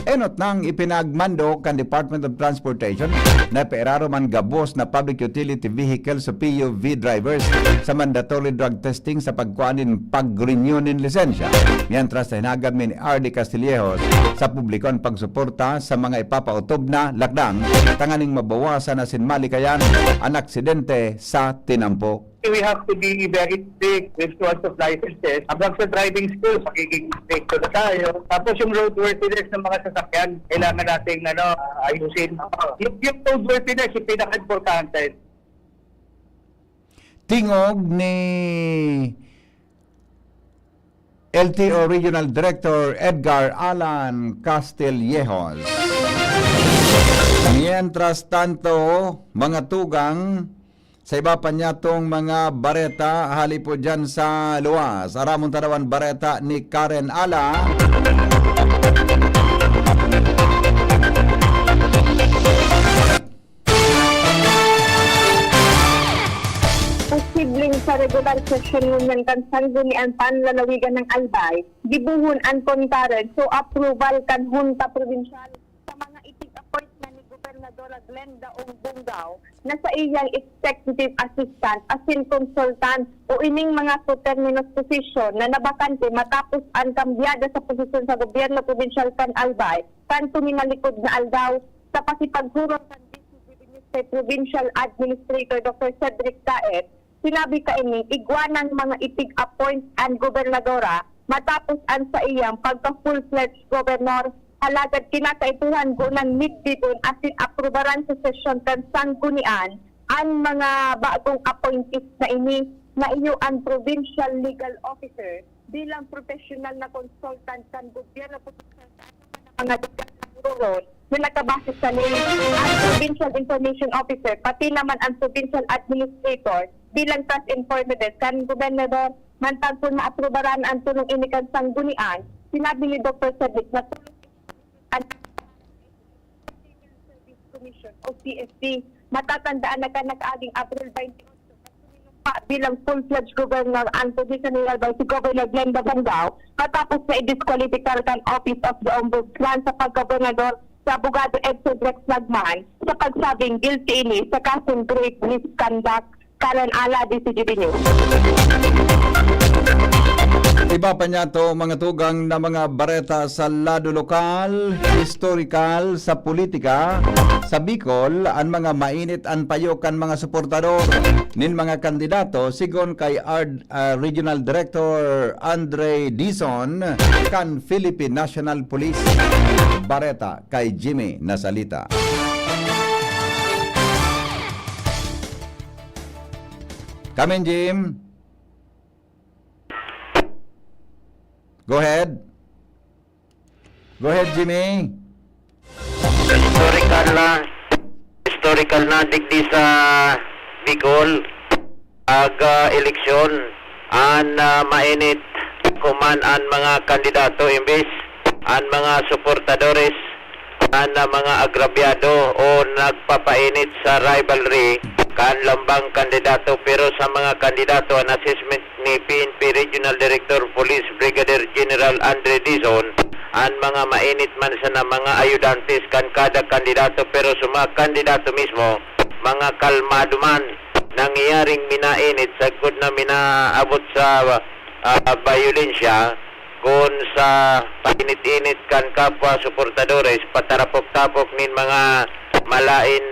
Enot nang ipinagmando kan Department of Transportation na ipairarom an gabos na public utility vehicles o P U V drivers sa mandatory drug testing sa pagkua nin pag-renew nin lisensya. Mientras, hinagad mi ni R D Castillejos sa publiko an pagsuporta sa mga ipapaotob na lakdang tanganing mabawasan asin malikayan an aksidente sa tinampo. We have to be very strict with issuance of licenses. Hanggang sa driving school, magiging stricto na tayo. Tapos yung roadworthiness ng mga sasakyan, kailangan nating ano, ayusin. Yung, yung roadworthiness, yung pinaka-importante. Tingog ni L T O Regional Director Edgar Alan Castillejos. Mientras tanto, mga tugang, sa iba pa niyatong mga bareta, hali po dyan sa luwas. Aramon ta daw an bareta ni Karen Ala. Posibleng sa regular session ngunyan kan Sangguniang Panlalawigan ng Albay, gibohon an concurrence o approval kan Hunta Provincial sa mga itig-appoint na ni Gobernadora Glenda Ong Bongao na saiyang executive assistant asin consultant o ining mga coterminous position na nabakante matapos an kambyada sa posisyon sa gobyerno probinsyal kan Albay kanto minalikod na aldaw. Sa pakipaghurong kan D C G B News kay Provincial Administrator Doctor Cedric Taet, sinabi kaining igwa nang mga itig-appoint an gobernadora matapos an saiyang pagka-full-fledged governor, alagad kinakaipuhan gunang midbidon asin aprubaran sa sesyon kan Sanggunian an mga bagong appointees na ini na iyo an Provincial Legal Officer bilang professional na consultant kan gobyerno probinsiyal sa mga legal na Coron na nakabase sa link, ang Provincial Information Officer, pati naman ang Provincial Administrator bilang trust informative kan Gobernador, mantag kun maaprubaran ang tulong ini kan sanggunian. Sinabi ni Doktor Cedric na tulong ang Civil Service Commission o C S C. Matatandaan na kan nakaaging Abril twenty-eight, pa bilang full-fledged governor ang Provincial General by si Governor Glenda Bongao, matapos na i-disqualify kan Office of the Ombudsman sa pagkagobernador sa abogado Edson Rex Lagman sa pagsabing guilty ini sa kasong grave misconduct. Karen Ala, D C G B News. Iba pa niya to, mga tugang na mga bareta sa lado lokal, historical, sa politika, sa Bicol, an mga mainit an payo kan mga suportador nin mga kandidato, sigon kay Ard-, ah, Regional Director Andre Dizon kan Philippine National Police. Bareta kay Jimmy Nasalita. Come in, Jim. Go ahead. Go ahead, Jimmy. Historical na, historical na digdi sa Bicol. Ag, ah, eleksyon, an, ah, mainit kuman an mga kandidato imbis an mga suportadores an, ah, mga agrabyado o nagpapainit sa rivalry kan lambang kandidato. Pero sa mga kandidato, an assessment ni P N P Regional Director Police Brigadier General Andre Dizon, an mga mainit man sana mga ayudantes kan kada kandidato, pero sa mga kandidato mismo, mga kalmado man. Nangyayaring minainit sagkod na minaabot sa, ah, bayolensya, kun sa painit-init kan kapwa suportadores, patarapok-tapok nin mga malain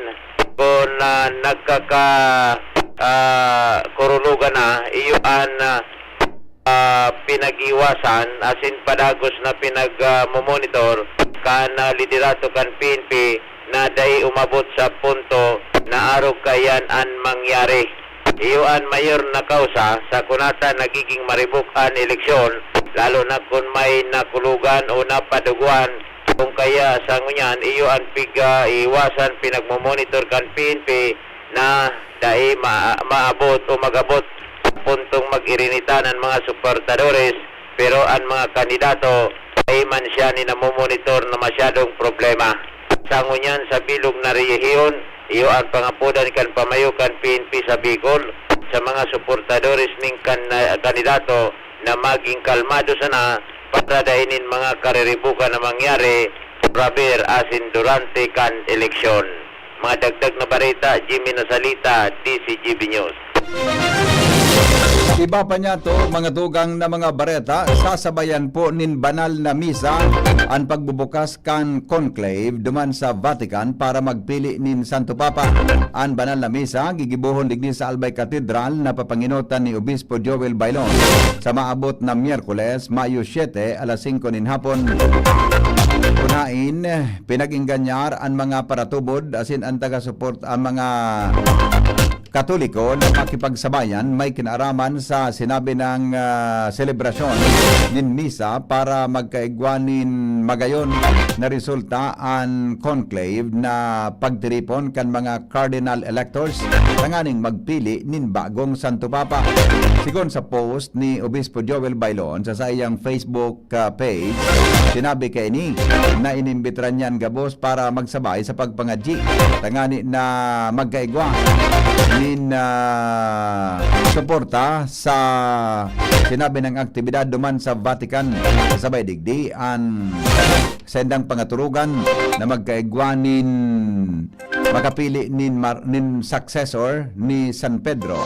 kun, ah, nagkaka-, ah, kurulugan na, iyo an, ah, ah, pinag-iwasan asin padagos na pinag, ah, momonitor kan, ah, liderato kan P N P na dai umabot sa punto na arog kaiyan an mangyari. Iyo an mayor na kausa sa kunata nagiging maribok an eleksyon, lalo na kun may nakulogan o napadugoan, kun kaya sa ngunyan, iyo an pig-, ah, iwasan pinagmomonitor kan P N P na dai ma-, maabot o mag-abot sa puntong mag-irinita an mga suportadores, pero an mga kandidato, dai man siya ni namomonitor na masyadong problema. Sa ngunyan, sa bilog na rehiyon, iyo an pangapodan kan pamayo kan P N P sa Bicol sa mga suportadores ning kan-, kandidato na maging kalmado sana para dai nin mga kariribukan na mangyari praber asin durante kan eleksyon. Mga dagdag na bareta, Jimmy Nasalita, D C G B News. Iba pa niya to, mga tugang na mga bareta, sasabayan po nin banal na misa an pagbubukas kan conclave duman sa Vatican para magpili nin Santo Papa. An banal na misa gigibohon digdi sa Albay Cathedral na papangenotan ni Obispo Joel Bailon sa maabot na Miyerkules, Mayo siete, alas singko nin hapon. Kun haen, pinag-engganyar an mga paratubod asin an taga-support, an mga Katoliko na makipagsabayan may kinaaraman sa sinabi nang, ah, selebrasyon nin misa para magkaigwa nin magayon na resulta an conclave na pagtiripon kan mga cardinal electors tanganing magpili nin bagong Santo Papa. Sigon sa post ni Obispo Joel Bailon sa saiyang Facebook ka page, sinabi kaini na inimbitaran niyan gabos para magsabay sa pagpangadyi tangani na magkaigwa nin, ah, suporta sa sinabi nang aktibidad duman sa Vatican. Kasabay digdi an saindang pangaturugan na magkaigwa nin makapili nin mar-, nin successor ni San Pedro.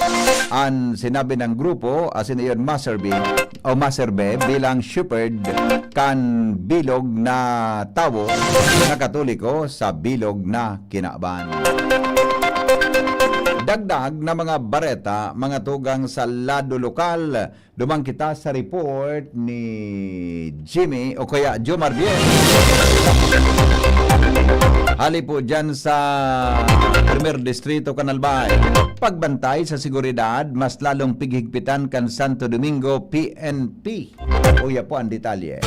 An sinabi nang grupo, asin iyon maserbi o maserbe bilang shepherd kan bilog na tawo na Katoliko sa bilog na kinaban. Dagdag na mga bareta, mga tugang sa lado lokal, duman kita sa report ni Jimmy o kaya Jomar Diez. Hali po dyan sa Primer Distrito, Kanalbay. Pagbantay sa seguridad, mas lalong pighigpitan kan Santo Domingo P N P. Uya po ang detalye.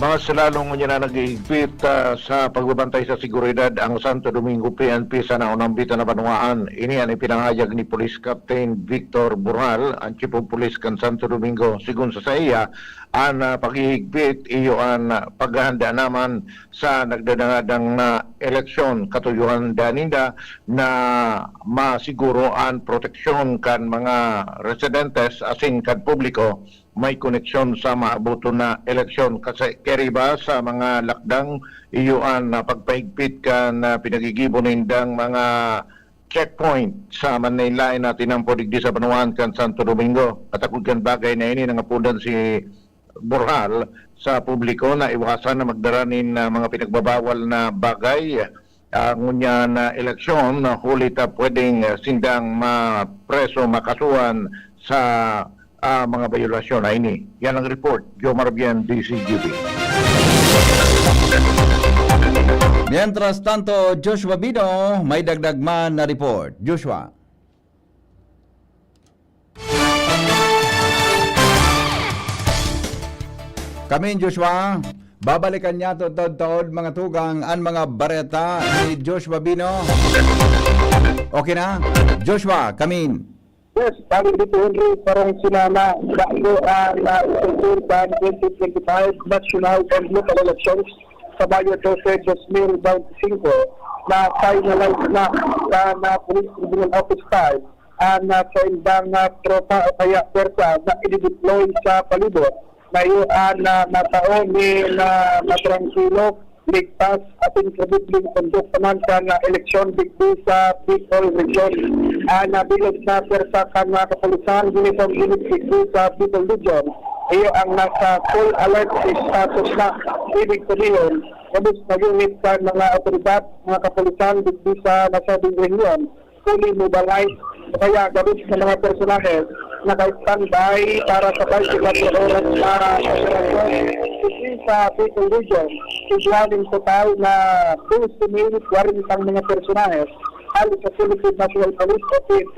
Mas lalong ngunyan na naghihigpit, ah, sa pagbabantay sa seguridad ang Santo Domingo P N P sa naunang bitan na banwaan. Ini an ipinahayag ni Police Captain Victor Burhal, ang Chief of Police kan Santo Domingo. Sigon sa saiya, an, ah, paghihigpit iyo an, ah, paghahanda naman sa nagdadangadang na eleksyon. Katuyuhan daninda na masiguro an proteksyon kan mga residentes asin kan publiko may koneksyon sa maaboton na eleksyon. Kasi kiriba sa mga lakdang iyo an, ah, pagpahigpit kan, ah, pinagigibo nindang mga checkpoint sa manlain-lain na tinampo digdi sa banwaan kan Santo Domingo. Katakod kan bagay na ini, nangapodan si Burhal sa publiko na iwasan na magdara nin, ah, mga pinagbabawal na bagay. Ah, ngunyan na eleksyon, ah, huli ta pwedeng, ah, sindang mapreso, makasuhan sa, ah, mga bayolasyon na ini. Yan ang report, Jomar Bien, D C G B. Mientras tanto, Joshua Bino, may dagdag man na report. Joshua. Kami, Joshua, babalikan niya to taod-taod, mga tugang, an mga bareta ni Joshua Bino. Okay na? Joshua, kami. Yes, bali dito, Henry, parang sinama bago ang, ah, isulsul sa twenty twenty-five national and local elections sa Mayo dose, dos mil bente singko, na finalize na sa, na Police Regional Office five ang, ah, sa indang, ah, tropa o kaya pwersa na idideploy sa palibot na iyo, ah, na natao ni na matrangkilo, ligtas, asin kredibleng kondukta man sa, ah, eleksyon digdi sa Bicol Region. Ang nabilog na pwersa kan mga kapulisan, Uniform Unit digdi sa Bicol Region, iyo ang nasa full alert status na. Ibig sabihin, gabos na unit kan mga awtoridad, mga kapulisan digdi sa nasabing rehiyon, fully mobilized, o kaya gabos na mga personahe naka-standby para sa twenty-four oras na operasyon. Digdi sa Bicol Region, igwa nin total na dose mil kwarenta mga personahe hali sa Philippine National Police o P N P,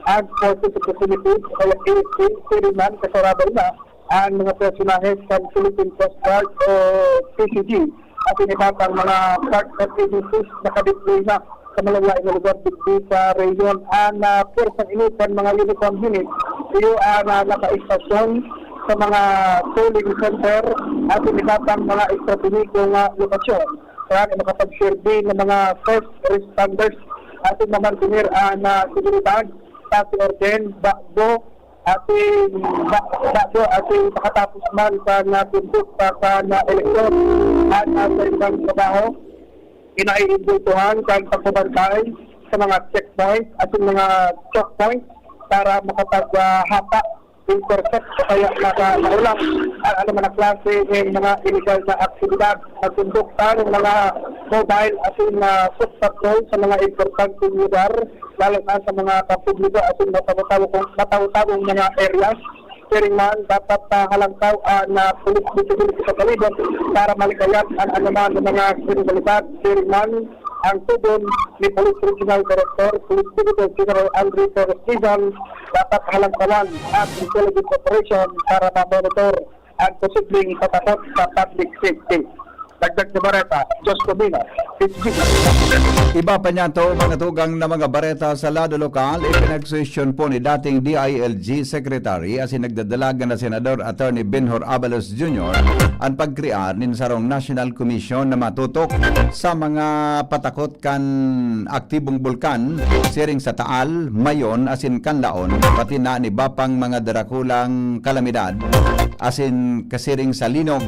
Armed Forces of the Philippines o kaya A F P, siring man kasarado na ang mga personahe sa Philippine Coast Guard o P C G. Asin iba pang mga partner agencies nakadeploy na sa malalaing na lugar digdi sa rehiyon. Ang, ah, pwersang ini kan mga uniform unit, iyo ang, ah, nakaistasyon sa mga polling center asin iba pang mga estratehikong, ah, lokasyon. Kaya makapagserbi ng mga first responders asin mamantener ang, ah, seguridad sa orden bago asin ba-, bago asin pakatapos man kan, ah, kondukta kan, ah, eleksyon. At, ah, sa ibang trabaho, kinaiimbultuhan kan pagbabantay sa mga checkpoint asin mga choke point para makapag, ah, hapa, intercept o kaya maka-, maulap ang anuman na klase ng mga illegal na aktibidad. Nagkondukta ng mga mobile asin, ah, foot patrol sa mga importanteng lugar, lalo na sa mga pampubliko asin matawo-tawo-, matawo-tawong mga areas. Siring man, dapat, ah, halangkaw ang, ah, police visibility sa palibot para malikayan ang anuman na mga kriminalidad. Siring man, ang tugon ni Police Regional Director, Police Brigadier General Andre Torres Dizon, dapat halangkawan ang intelligence operation para ma-monitor ang posibleng patakot sa public safety. Dagdag ni Bareta, Diyos ko, Bino, P C G. Iba pa niya to, mga tugang na mga bareta sa lado lokal, ipinagsuhestyon po ni dating D I L G Secretary asin nagdadalagan na Senador Attorney Benhur Abalos Junior an pagkrear nin sarong National Commission na matutok sa mga patakot kan aktibong bulkan, siring sa Taal, Mayon, asin Canlaon, pati na an iba pang mga darakulang kalamidad, asin kasiring sa linog.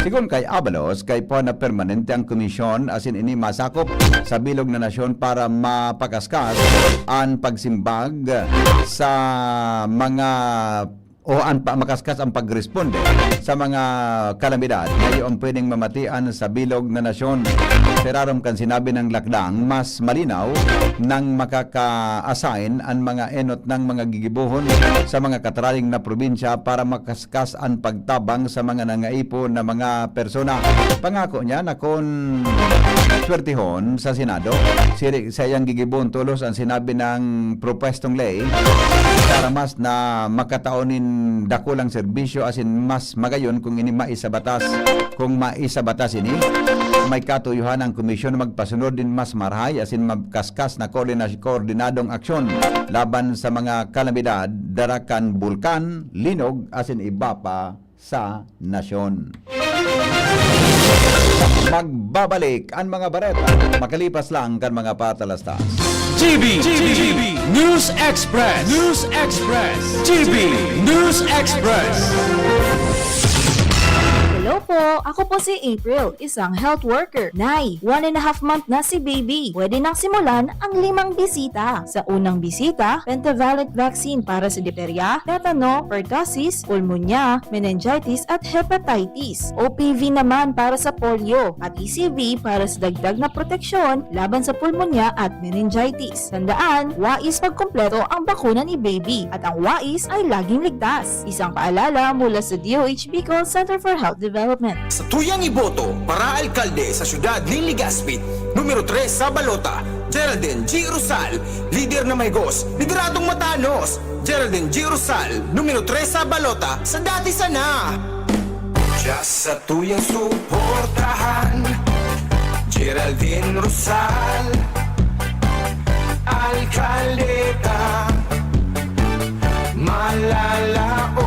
Sigon kay Abalos, kaipuhan na permanente ang komisyon, asin ini masakop sa bilog na nasyon para mapakaskas an pagsimbag sa mga o an pa-, makaskas ang pagresponde sa mga kalamidad na iyo ang pwedeng mamatian sa bilog na nasyon. Sa irarom kan sinabi ng lakdang, mas malinaw nang makaka-assign an mga enot ng mga gigibohon sa mga katraling na probinsya para makaskas an pagtabang sa mga nangaipon na mga persona. Pangako niya na kun swertehon sa Senado, siri-, saiyang gigibohon tolos an sinabi ng propwestong ley para mas na makatao nin dakulang serbisyo asin mas magayon kung ini maisabatas. Kung maisabata sini, may katuyohan ang komisyon na magpasunod nin mas marahay asin magkaskas na koordina-, koordinadong aksyon laban sa mga kalamidad, dara kan bulkan, linog, asin iba pa sa nasyon. Magbabalik an mga bareta makalipas lang kan mga patalastas. G B, G B News Express, News Express, G B News Express. Hello po, ako po si April, isang health worker. Nay, one and a half month na si baby. Pwede nang simulan ang limang bisita. Sa unang bisita, pentavalent vaccine para sa diphtheria, tetano, pertussis, pulmonya, meningitis at hepatitis. O P V naman para sa polio at E C V para sa dagdag na proteksyon laban sa pulmonya at meningitis. Tandaan, wais pagkumpleto ang bakuna ni baby at ang wais ay laging ligtas. Isang paalala mula sa D O H Bicol Center for Health Development. Sa tuyang iboto para alkalde sa siyudad nin Legazpi, numero tres sa balota, Geraldine G. Rosal, lider na mahigos, lideradong matanos, Geraldine G. Rosal, numero tres sa balota, sa dati sana. Just sa tuyang suportahan, Geraldine Rosal, alkaldeta, malalaoman,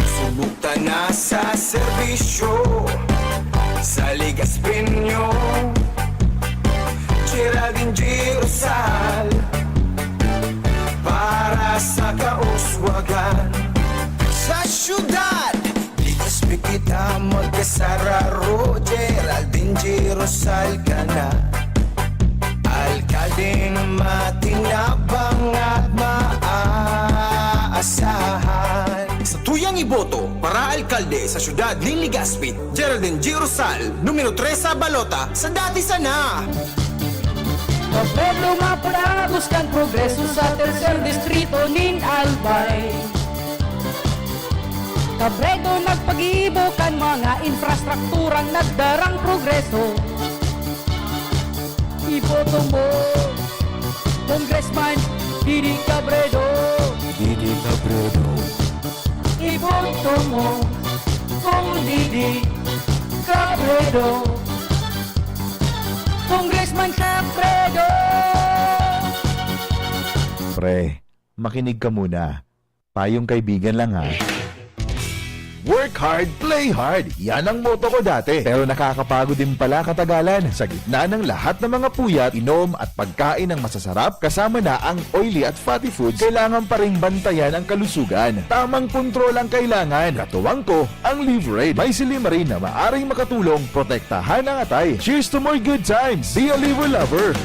subok ta na sa serbisyo, sa Legazpeño, Geraldine G. Rosal, para sa kauswagan. Sa syudad, Legazpi kita magkasararo, Geraldine G. Rosal ka na. Alkaldeng matinabang at maaasahan. Sa tuyang iboto para alkalde sa siyudad nin Legazpi, Geraldine G. Rosal, numero tres sa balota, sa dati sana. Pablo mapulagos kan progreso sa tercer distrito nin Albay. Cabredo nagpagibo kan mga infrastrukturang nagdarang progreso. Iboto mo, Congressman Didi Cabredo. Didi Cabredo. Iboto mo, Cong Didi Cabredo. Congressman Cabredo. Pre, makinig ka muna. Payong kaibigan lang ha. Work hard, play hard. Yan ang motto ko dati. Pero nakakapagod din pala katagalan. Sa gitna ng lahat ng mga puyat, inom at pagkain ng masasarap, kasama na ang oily at fatty foods, kailangan pa ring bantayan ang kalusugan. Tamang kontrol ang kailangan. Katuwang ko, ang Livraid. May silimarin na maaring makatulong protektahan ang atay. Cheers to more good times! Be a Livra lover!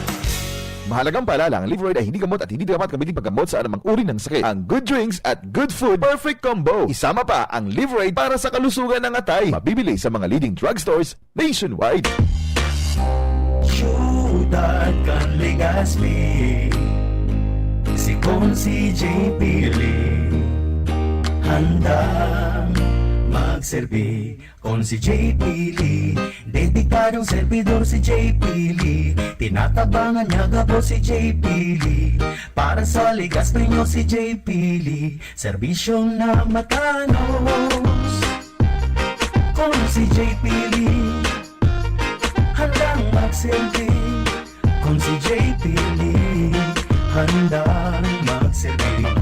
Mahalagang paalala, ang Livraid ay hindi gamot at hindi dapat gamitin paggamot sa anumang uri ng sakit. Ang good drinks at good food, perfect combo. Isama pa ang Livraid para sa kalusugan ng atay. Mabibili sa mga leading drugstores nationwide. Siyudad kan Legazpi, si Consi J P Lee, handang magserbi. Consi J P Lee, dedikadong servidor si J P Lee. Tinatabangan niya gabos si J P Lee. Para sa Legazpeño si J P Lee, serbisyong na matanos. Consi J P Lee, handang magserbi. Consi J P Lee, handang magserbi.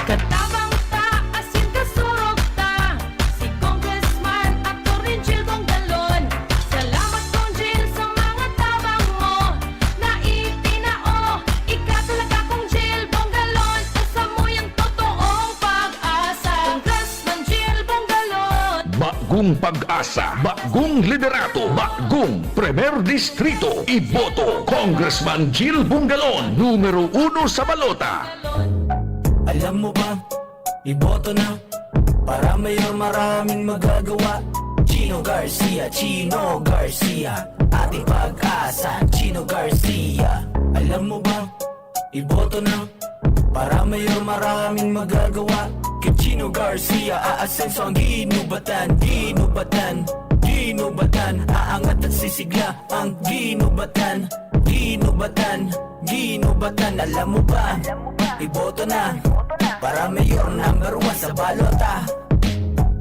Katabang ta, asin kasurog ta, si Congressman Attorney Jil Bongalon. Salamat, Cong Jil, sa mga tabang mo na itinao. Ika talaga, Cong Jil Bongalon, samuyang totoong pag-asa. Congressman Jil Bongalon. Bagong pag-asa, bagong liderato, bagong Primer Distrito. Iboto, Congressman Jil Bongalon, numero uno sa balota. Alam mo ba, iboto na. Para mayor maraming magagawa. Chino Garcia, Chino Garcia, ating pag-asa. Chino Garcia, alam mo ba, iboto na. Para mayor maraming magagawa. Kay Chino Garcia, aasenso ang ginubatan, ginubatan, ginubatan. Aangat at sisigla ang ginubatan, ginubatan, ginubatan. Alam mo ba? Iboto na para mayor number one sa balota.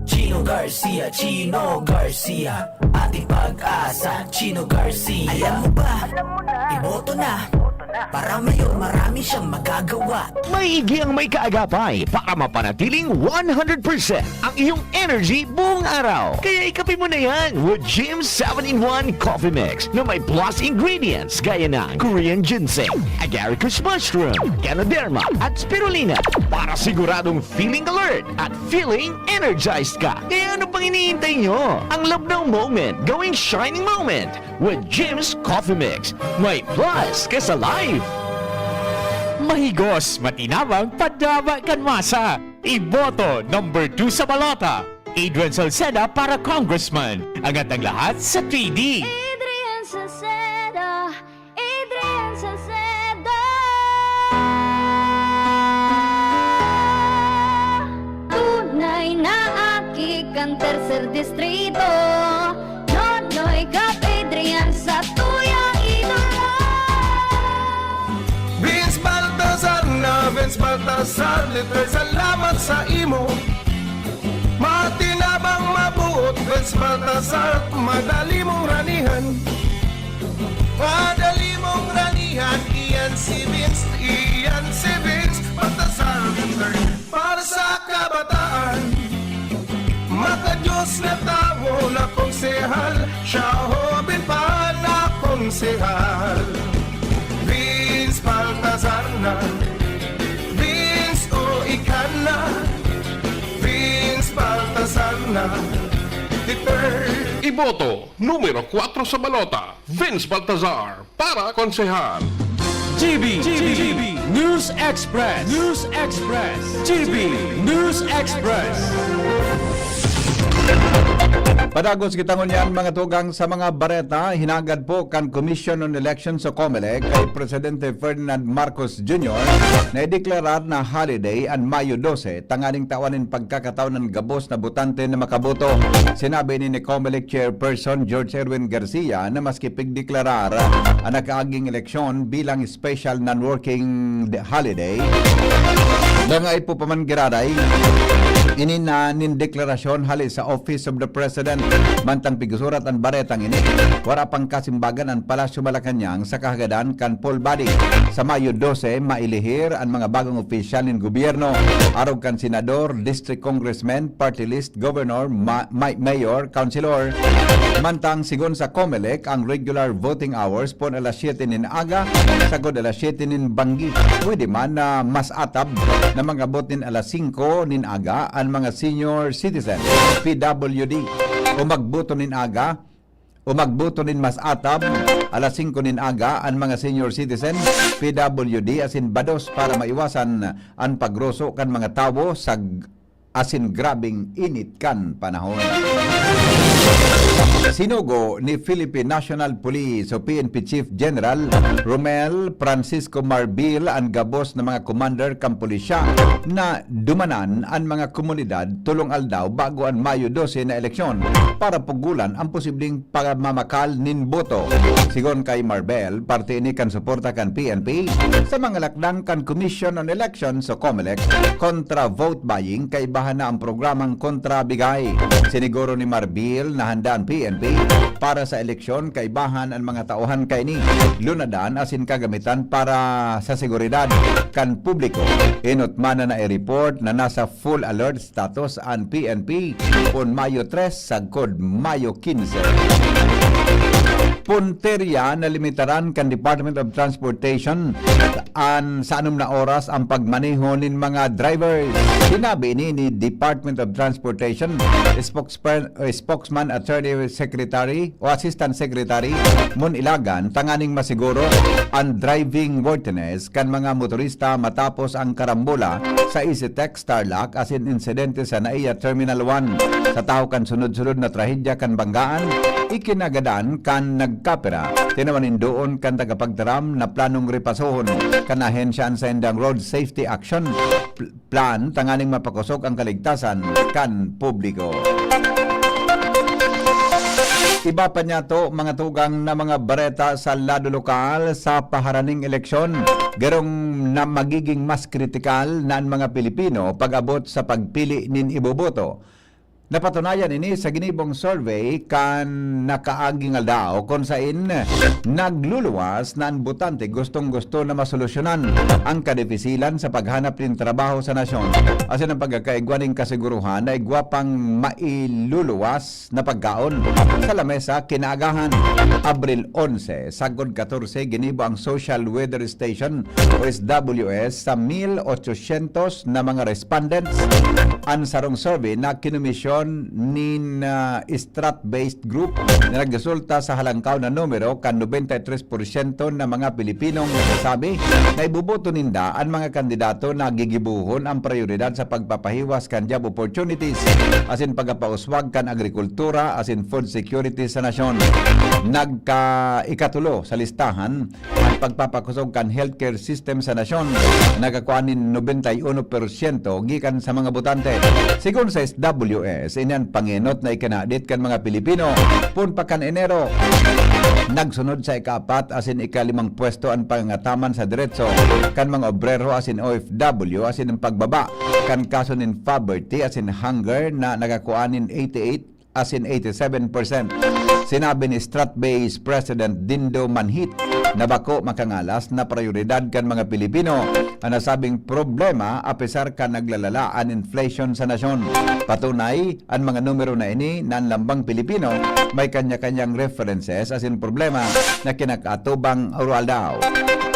Chino Garcia, Chino Garcia, ating pag-asa. Chino Garcia, alam mo ba? Iboto na para mayor, marami siyang magagawa. Maigi ang may kaagapay para mapanatiling one hundred percent ang iyong energy buong araw. Kaya ikape mo na yan with Jim's seven-in-one Coffee Mix na may plus ingredients gaya ng Korean ginseng, agaricus mushroom, ganoderma, at spirulina para siguradong feeling alert at feeling energized ka. Kaya ano pang iniintay nyo? Ang Lubnaw Moment, gawing shining moment with Jim's Coffee Mix. May plus ka sa life! Mahigos, matinabang, padaba kan masa. Iboto number two sa balota, Adrian Salceda para congressman. Angat ang lahat sa three D. Adrian Salceda, Adrian Salceda. Tunay na aki kan tercer distrito. Nonoy Cap Adrian sa tuyang idolo. Vince Baltazar na, Vince Baltazar, literal salamat sa imo. Matinabang, mabuot, Vince Baltazar, madali mong ranihan. Madali mong ranihan, iyan si Vince, iyan si Vince Baltazar the third. Para sa kabataan, maka-Diyos na tawo na konsehal, siya hoben pa na konsehal. Vince Baltazar na, Vince o ika na, Vince Baltazar na, the third. Iboto numero kwatro sa balota, Vince Baltazar para konsehal. G B, G B, News Express, News Express, G B News Express. Padagos kita ngunyan, mga tugang, sa mga bareta. Hinagad po kan Commission on Elections o COMELEC kay Presidente Ferdinand Marcos Junior na ideklarar na holiday an Mayo dose, tanganing tawan nin pagkakataon an gabos na botante na makaboto. Sinabi ini ni COMELEC Chairperson George Erwin Garcia na maski pigdeklarar an nakaaging eleksyon bilang special non-working de-, holiday, dangay po pa man giraray, ini na nin deklarasyon hali sa Office of the President. Mantang pigsurat an baretang ini, wara pang kasimbagan an Palasyo Malacañang sa kahagadan kan poll body. Sa Mayo dose, mailihir an mga bagong opisyal nin gobyerno, arog kan senador, district congressman, party list, governor, ma-, may-, mayor, councilor. Mantang sigon sa COMELEC, ang regular voting hours pon alas siyete nin aga, sagkod alas siyete nin banggi. Pwede man na mas atab na mag-abot nin alas singko nin aga an mga senior citizen, P W D, o magboto nin aga, o magboto nin mas atab, alas singko nin aga, an mga senior citizen, P W D, asin bados para maiwasan an pagroso kan mga tawo sa g-, asin grabeng init kan panahon. Sinugo ni Philippine National Police o P N P Chief General Romel Francisco Marbil an gabos na mga commander kan pulisya na dumanan an mga komunidad tolong aldaw bago an Mayo dose na eleksyon para pugolan ang posibleng pamamakal nin boto. Sigon kay Marbil, parte ini kan suporta kan P N P sa mga lakdang kan Commission on Elections o COMELEC kontra vote buying, kaibahan na ang programang kontra bigay. Siniguro ni Marbil na handa an P N P para sa eleksyon, kaibahan an mga tauhan kaini, lunadan asin kagamitan para sa seguridad kan publiko. Enot man na nai-report na nasa full alert status an P N P pon Mayo tres sagkod Mayo quince. Punterya na limitaran kan Department of Transportation an sa anom na oras ang pagmaneho nin mga drivers. Sinabi ini ni Department of Transportation spokesper-, spokesman, Attorney Secretary o Assistant Secretary Mon Ilagan, tanganing masiguro an driving worthiness kan mga motorista matapos ang karambola sa EasyTex Tarlac asin insidente sa NAIA Terminal one. Sa tahaw kan sunod-sunod na trahedya kan banggaan, ikinagadan kan nagkapira, tinawan nin doon kan tagapagtaram na planong repasohon kan ahensya an saindang Road Safety Action Pl-, Plan tanganing mapakosog ang kaligtasan kan publiko. Iba pa niyato, mga tugang, na mga bareta sa lado lokal sa paharaning eleksyon, garo na magiging mas kritikal na an mga Pilipino pag-abot sa pagpili nin iboboto. Napatunayan ini sa ginibong survey kan nakaaging aldaw, kun sain nagluluwas na an botante gustong-gusto na masolusyonan ang kadipisilan sa paghanap nin trabaho sa nasyon, asin ang pagkakaigwa nin kasiguruhan na igwa pang mailuluwas na pagkaon sa lamesa kinaagahan. Abril onse, sagkod katorse, ginibo ang Social Weather Station o S W S sa mil ochosyentos na mga respondents. An sarong survey na kinomisyon nin, ah, Strat-based group na nagresulta sa halangkaw na numero kan nobenta y tres porsyento na mga Pilipinong nagsasabi na iboboto ninda an mga kandidato na gigibohon ang prayoridad sa pagpapahiwas kan job opportunities asin pagpapauswag kan agrikultura asin food security sa nasyon. Nagka-ikatulo sa listahan an pagpapakosog kan healthcare system sa nasyon, nagkakua nin nobenta y uno porsyento gikan sa mga botante. Sigon sa S W S, ini an pangenot na ikinadit kan mga Pilipino poon pa kan Enero. Nagsunod sa ikaapat asin ikalimang pwesto an pangangataman sa deretso kan mga obrero asin O F W asin an pagbaba kan kaso nin poverty asin hunger na nagkakua nin eighty-eight asin eighty-seven percent. Sinabi ni Strat-based President Dindo Manhit na bako makangalas na prayoridad kan mga Pilipino an nasabing problema, apesar kan naglalala an inflation sa nasyon. Patunay, an mga numero na ini na an lambang Pilipino may kanya-kanyang references asin problema na kinakaatubang aroaldaw.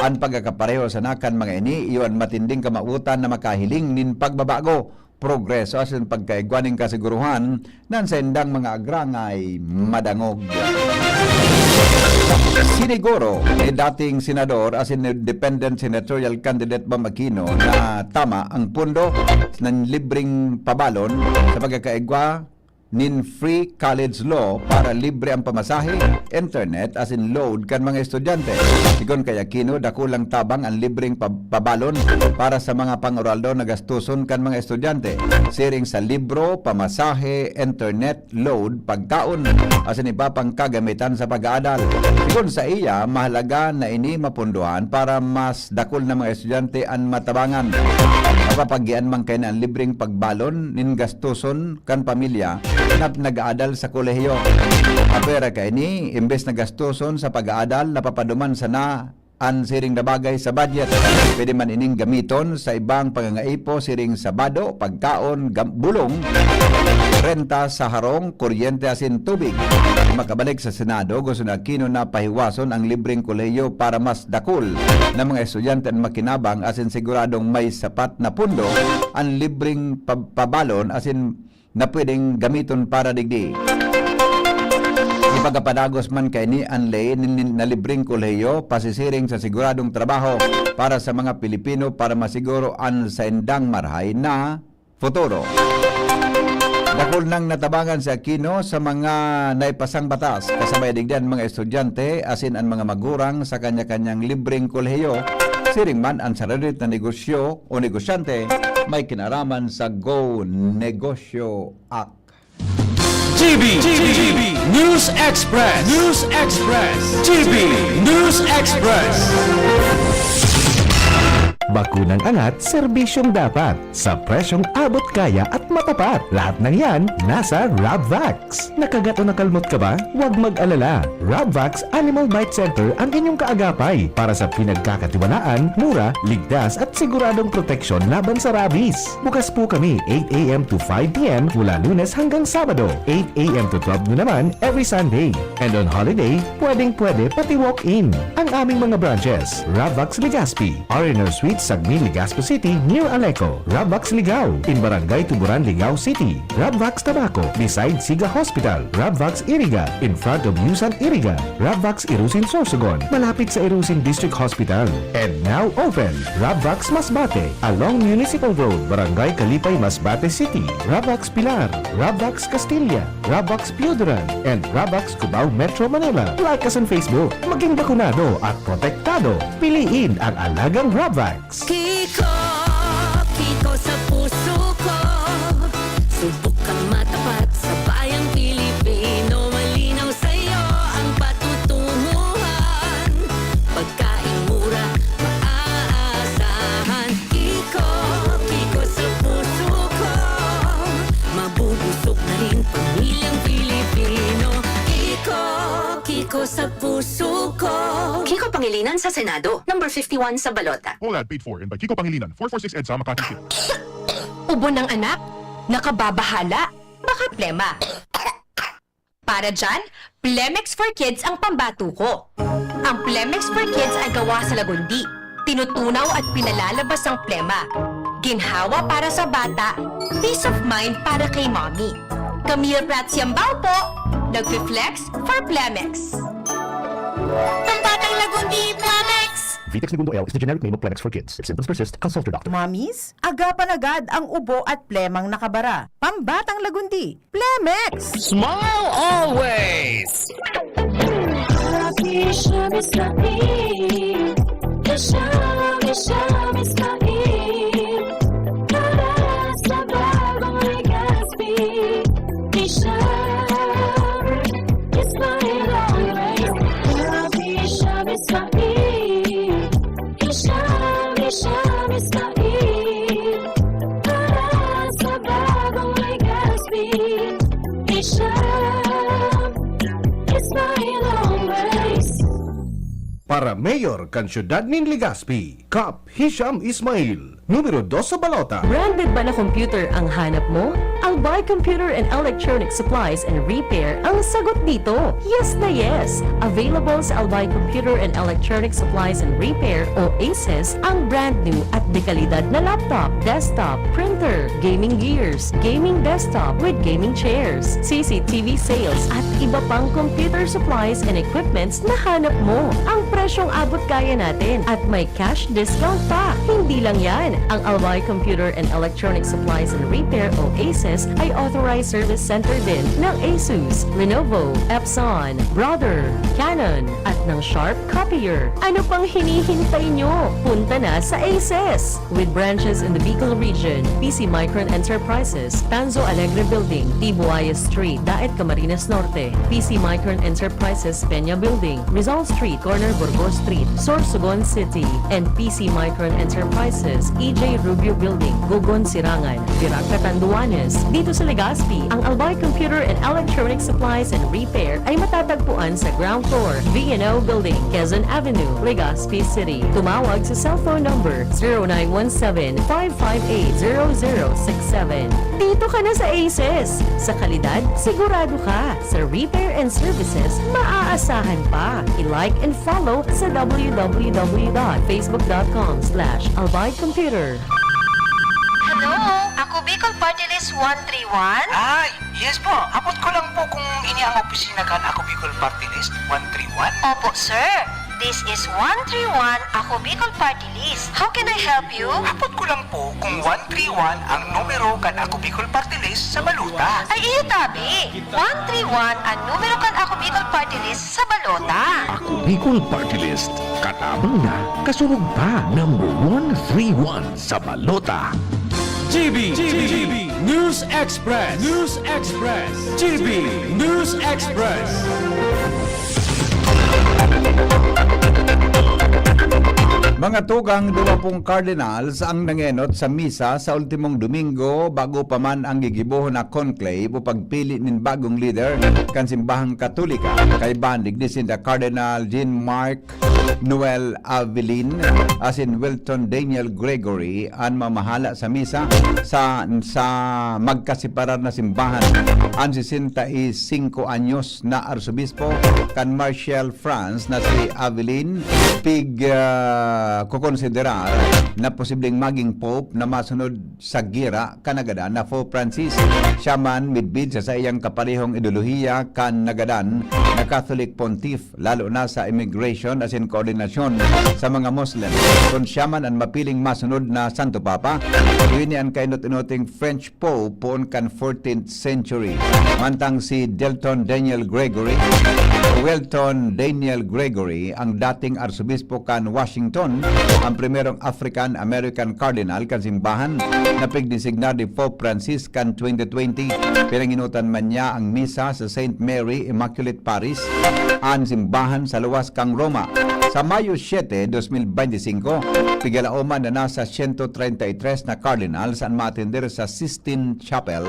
An pagkakapareho sana kan mga ini iyo an matinding kamawotan na makahiling nin pagbabago, progreso asin pagkaigwa nin kasiguruhan na an saindang mga agrangay madangog. Siniguro ni dating senador asin independent senatorial candidate Bam Aquino na tama ang pondo nin libreng pabalon sa pagkakaigwa nin free college law para libre ang pamasahe, internet asin load kan mga estudyante. Sigon kay Aquino, dakulang tabang an libreng pab-, pabalon para sa mga pang-aroaldaw na gastuson kan mga estudyante, siring sa libro, pamasahe, internet, load, pagkaon, asin iba pang kagamitan sa pag-aadal. Sigon sa iya, mahalaga na ini mapondohan para mas dakul na mga estudyante an matabangan. Mapapagian man kaini an libreng pagbalon nin gastuson kan pamilya na nag-aadal sa kolehiyo. Apwera kaini, imbes na gastuson sa pag-aadal, napapaduman sana an siring na bagay sa budget. Pwede man ining gamiton sa ibang pangangaipo, siring sa bado, pagkaon, gam-, bulong, renta sa harong, kuryente asin tubig. Makabalik sa Senado, gusto ni Aquino na pahiwason ang libreng kolehiyo para mas dakul na mga estudyante an makinabang asin siguradong may sapat na pondo an libreng pa-, pabalon asin na pwedeng gamiton para digdi. Ipagapadagos man kaini an ley nin, nin, na libreng kolehiyo, pasisiring sa siguradong trabaho para sa mga Pilipino para masiguro an saindang marahay na futuro. Dakul nang natabangan si Aquino sa mga naipasang batas, kasabay digdi an mga estudyante asin an mga magurang sa kanya-kanyang libreng kolehiyo, siring man an sarili na negosyo o negosyante may kinaraman sa Go Negosyo Act. G B, G B, News Express, News Express, G B News Express. Bakunang angat, serbisyong dapat, sa presyong abot kaya at matapat. Lahat ng yan, nasa Rabvax. Nakagat o nakalmot ka ba? Huwag mag-alala. Rabvax Animal Bite Center ang inyong kaagapay para sa pinagkakatiwalaan, mura, ligtas at siguradong proteksyon laban sa rabies. Bukas po kami eight a m to five p m mula Lunes hanggang Sabado, eight a m to twelve noon naman every Sunday. And on holiday, pwedeng-pwede pati walk-in. Ang aming mga branches, Rabvax Legazpi, R and R Suite, Sagmin, Legazpi City, near Aleco, Rabvax Ligao, in Barangay Tuburan, Ligao City, Rabvax Tabaco, beside Siga Hospital, Rabvax Iriga, in front of Yusan Iriga, Rabvax Irusin Sorsogon, malapit sa Irusin District Hospital. And now open, Rabvax Masbate, along Municipal Road, Barangay Kalipay, Masbate City, Rabvax Pilar, Rabvax Castilla, Rabvax Pioduran, and Rabvax Cubao, Metro Manila. Like us on Facebook. Maging bakunado at protektado. Piliin ang alagang Rabvax. Kiko, Kiko sa puso ko. Subok kang matapat sa bayang Pilipino. Malinaw sa Ko sa puso ko. Kiko Pangilinan sa Senado, number fifty-one sa balota. All ad paid for and by Kiko Pangilinan, four four six EDSA, Makati City. Ubo ng anak? Nakababahala? Baka plema. Para dyan, Plemex for Kids ang pambato ko. Ang Plemex for Kids ay gawa sa lagundi. Tinutunaw at pinalalabas ang plema. Ginhawa para sa bata, peace of mind para kay mommy. Camille Prats Yambao po, nagfi-flex for Plemex. Pambatang lagundi, Plemex! Vitex Negundo L is the generic name of Plemex for kids. If symptoms persist, consult your doctor. Mommies, agapan agad ang ubo at plemang nakabara. Pambatang lagundi, Plemex! Smile always! Happy Shabby Sa'id. Isha, Isha, Ismail. Para sa bagong Legazpi. Isha, Ismail always. Happy Shabby Sa'id. Isha, Isha, Ismail. Para sa bagong Legazpi. Isha, Ismail always. Para mayor kan siyudad nin Legazpi, Kap Hisham Ismail, numero dos sa balota. Branded ba na computer ang hanap mo? Albay Computer and Electronic Supplies and Repair ang sagot dito. Yes na yes! Available sa Albay Computer and Electronic Supplies and Repair o ACES ang brand new at dekalidad na laptop, desktop, printer, gaming gears, gaming desktop with gaming chairs, C C T V sales at iba pang computer supplies and equipments na hanap mo. Ang presyong abot kaya natin at may cash discount pa. Hindi lang yan, ang Albay Computer and Electronic Supplies and Repair o ACES ay authorized service center din ng Asus, Lenovo, Epson, Brother, Canon, at ng Sharp Copier. Ano pang hinihintay nyo? Punta na sa ACES! With branches in the Bicol region, P C Micron Enterprises, Tanzo Alegre Building, Tibuaya Street, Daet, Camarines Norte, P C Micron Enterprises, Peña Building, Rizal Street, corner Burgos Street, Sorsogon City, and P C Micron Enterprises, E J Rubio Building, Gogon, Sirangan, Virac, Catanduanes. Dito sa Legazpi, ang Albay Computer and Electronic Supplies and Repair ay matatagpuan sa ground floor, V and O Building, Quezon Avenue, Legazpi City. Tumawag sa cellphone number zero nine one seven, five five eight, zero zero six seven. Dito ka na sa ACES! Sa kalidad, sigurado ka. Sa repair and services, maaasahan pa. I-like and follow sa w w w dot facebook dot com slash albay computer. Hello, Ako Bicol Party List one three one? Ay, yes po. Abot ko lang po kung ini ang opisina kan Ako Bicol Party List one three one? Opo, sir. This is one three one Ako Bicol Party List. How can I help you? Abot ko lang po kung one three one ang numero kan Ako Bicol Party List sa balota. Ay, iyo tabi. One three one ang numero kan Ako Bicol Party List sa balota. Ako Bicol Party List. Katabang na, kasurog pa. Number one three one sa balota. G B, G B, News Express, News Express, G B News Express. Mga tugang, duwa pong cardinals ang nangenot sa misa sa ultimong Domingo bago pa man ang gigibohon na conclave o pagpili nin bagong leader kan simbahang Katolika. Kaiba digdi sinda Cardinal Jean-Marc Noel Avelin asin Wilton Daniel Gregory an mamahala sa misa sa, sa magkasiparar na simbahan. An sesenta y cinco anyos na arsobispo kan Marseille, France na si Avelin pig, ah, kokonsiderar na posibleng maging pope na masunod sa gira kan nagadan na Pope Francis. Siya man midbid sa saiyang kaparehong ideolohiya kan nagadan na Catholic Pontiff, lalo na sa immigration asin koordinasyon sa mga Muslim. Kun siya man an mapiling masunod na Santo Papa, iyo ini an kainot-inoting French Pope poon kan fourteenth century. Mantang si Delton Daniel Gregory, Wilton Daniel Gregory, ang dating arsobispo kan Washington, ang primerong African-American cardinal kan simbahan na pigdesignar ni Pope Francis kan twenty twenty. Pinanginutan man niya ang misa sa Saint Mary Immaculate Parish, an simbahan sa luwas kan Roma. Sa Mayo siete, dos mil bente singko, pigalaoman na nasa siyento treinta y tres na cardinals an maatender sa Sistine Chapel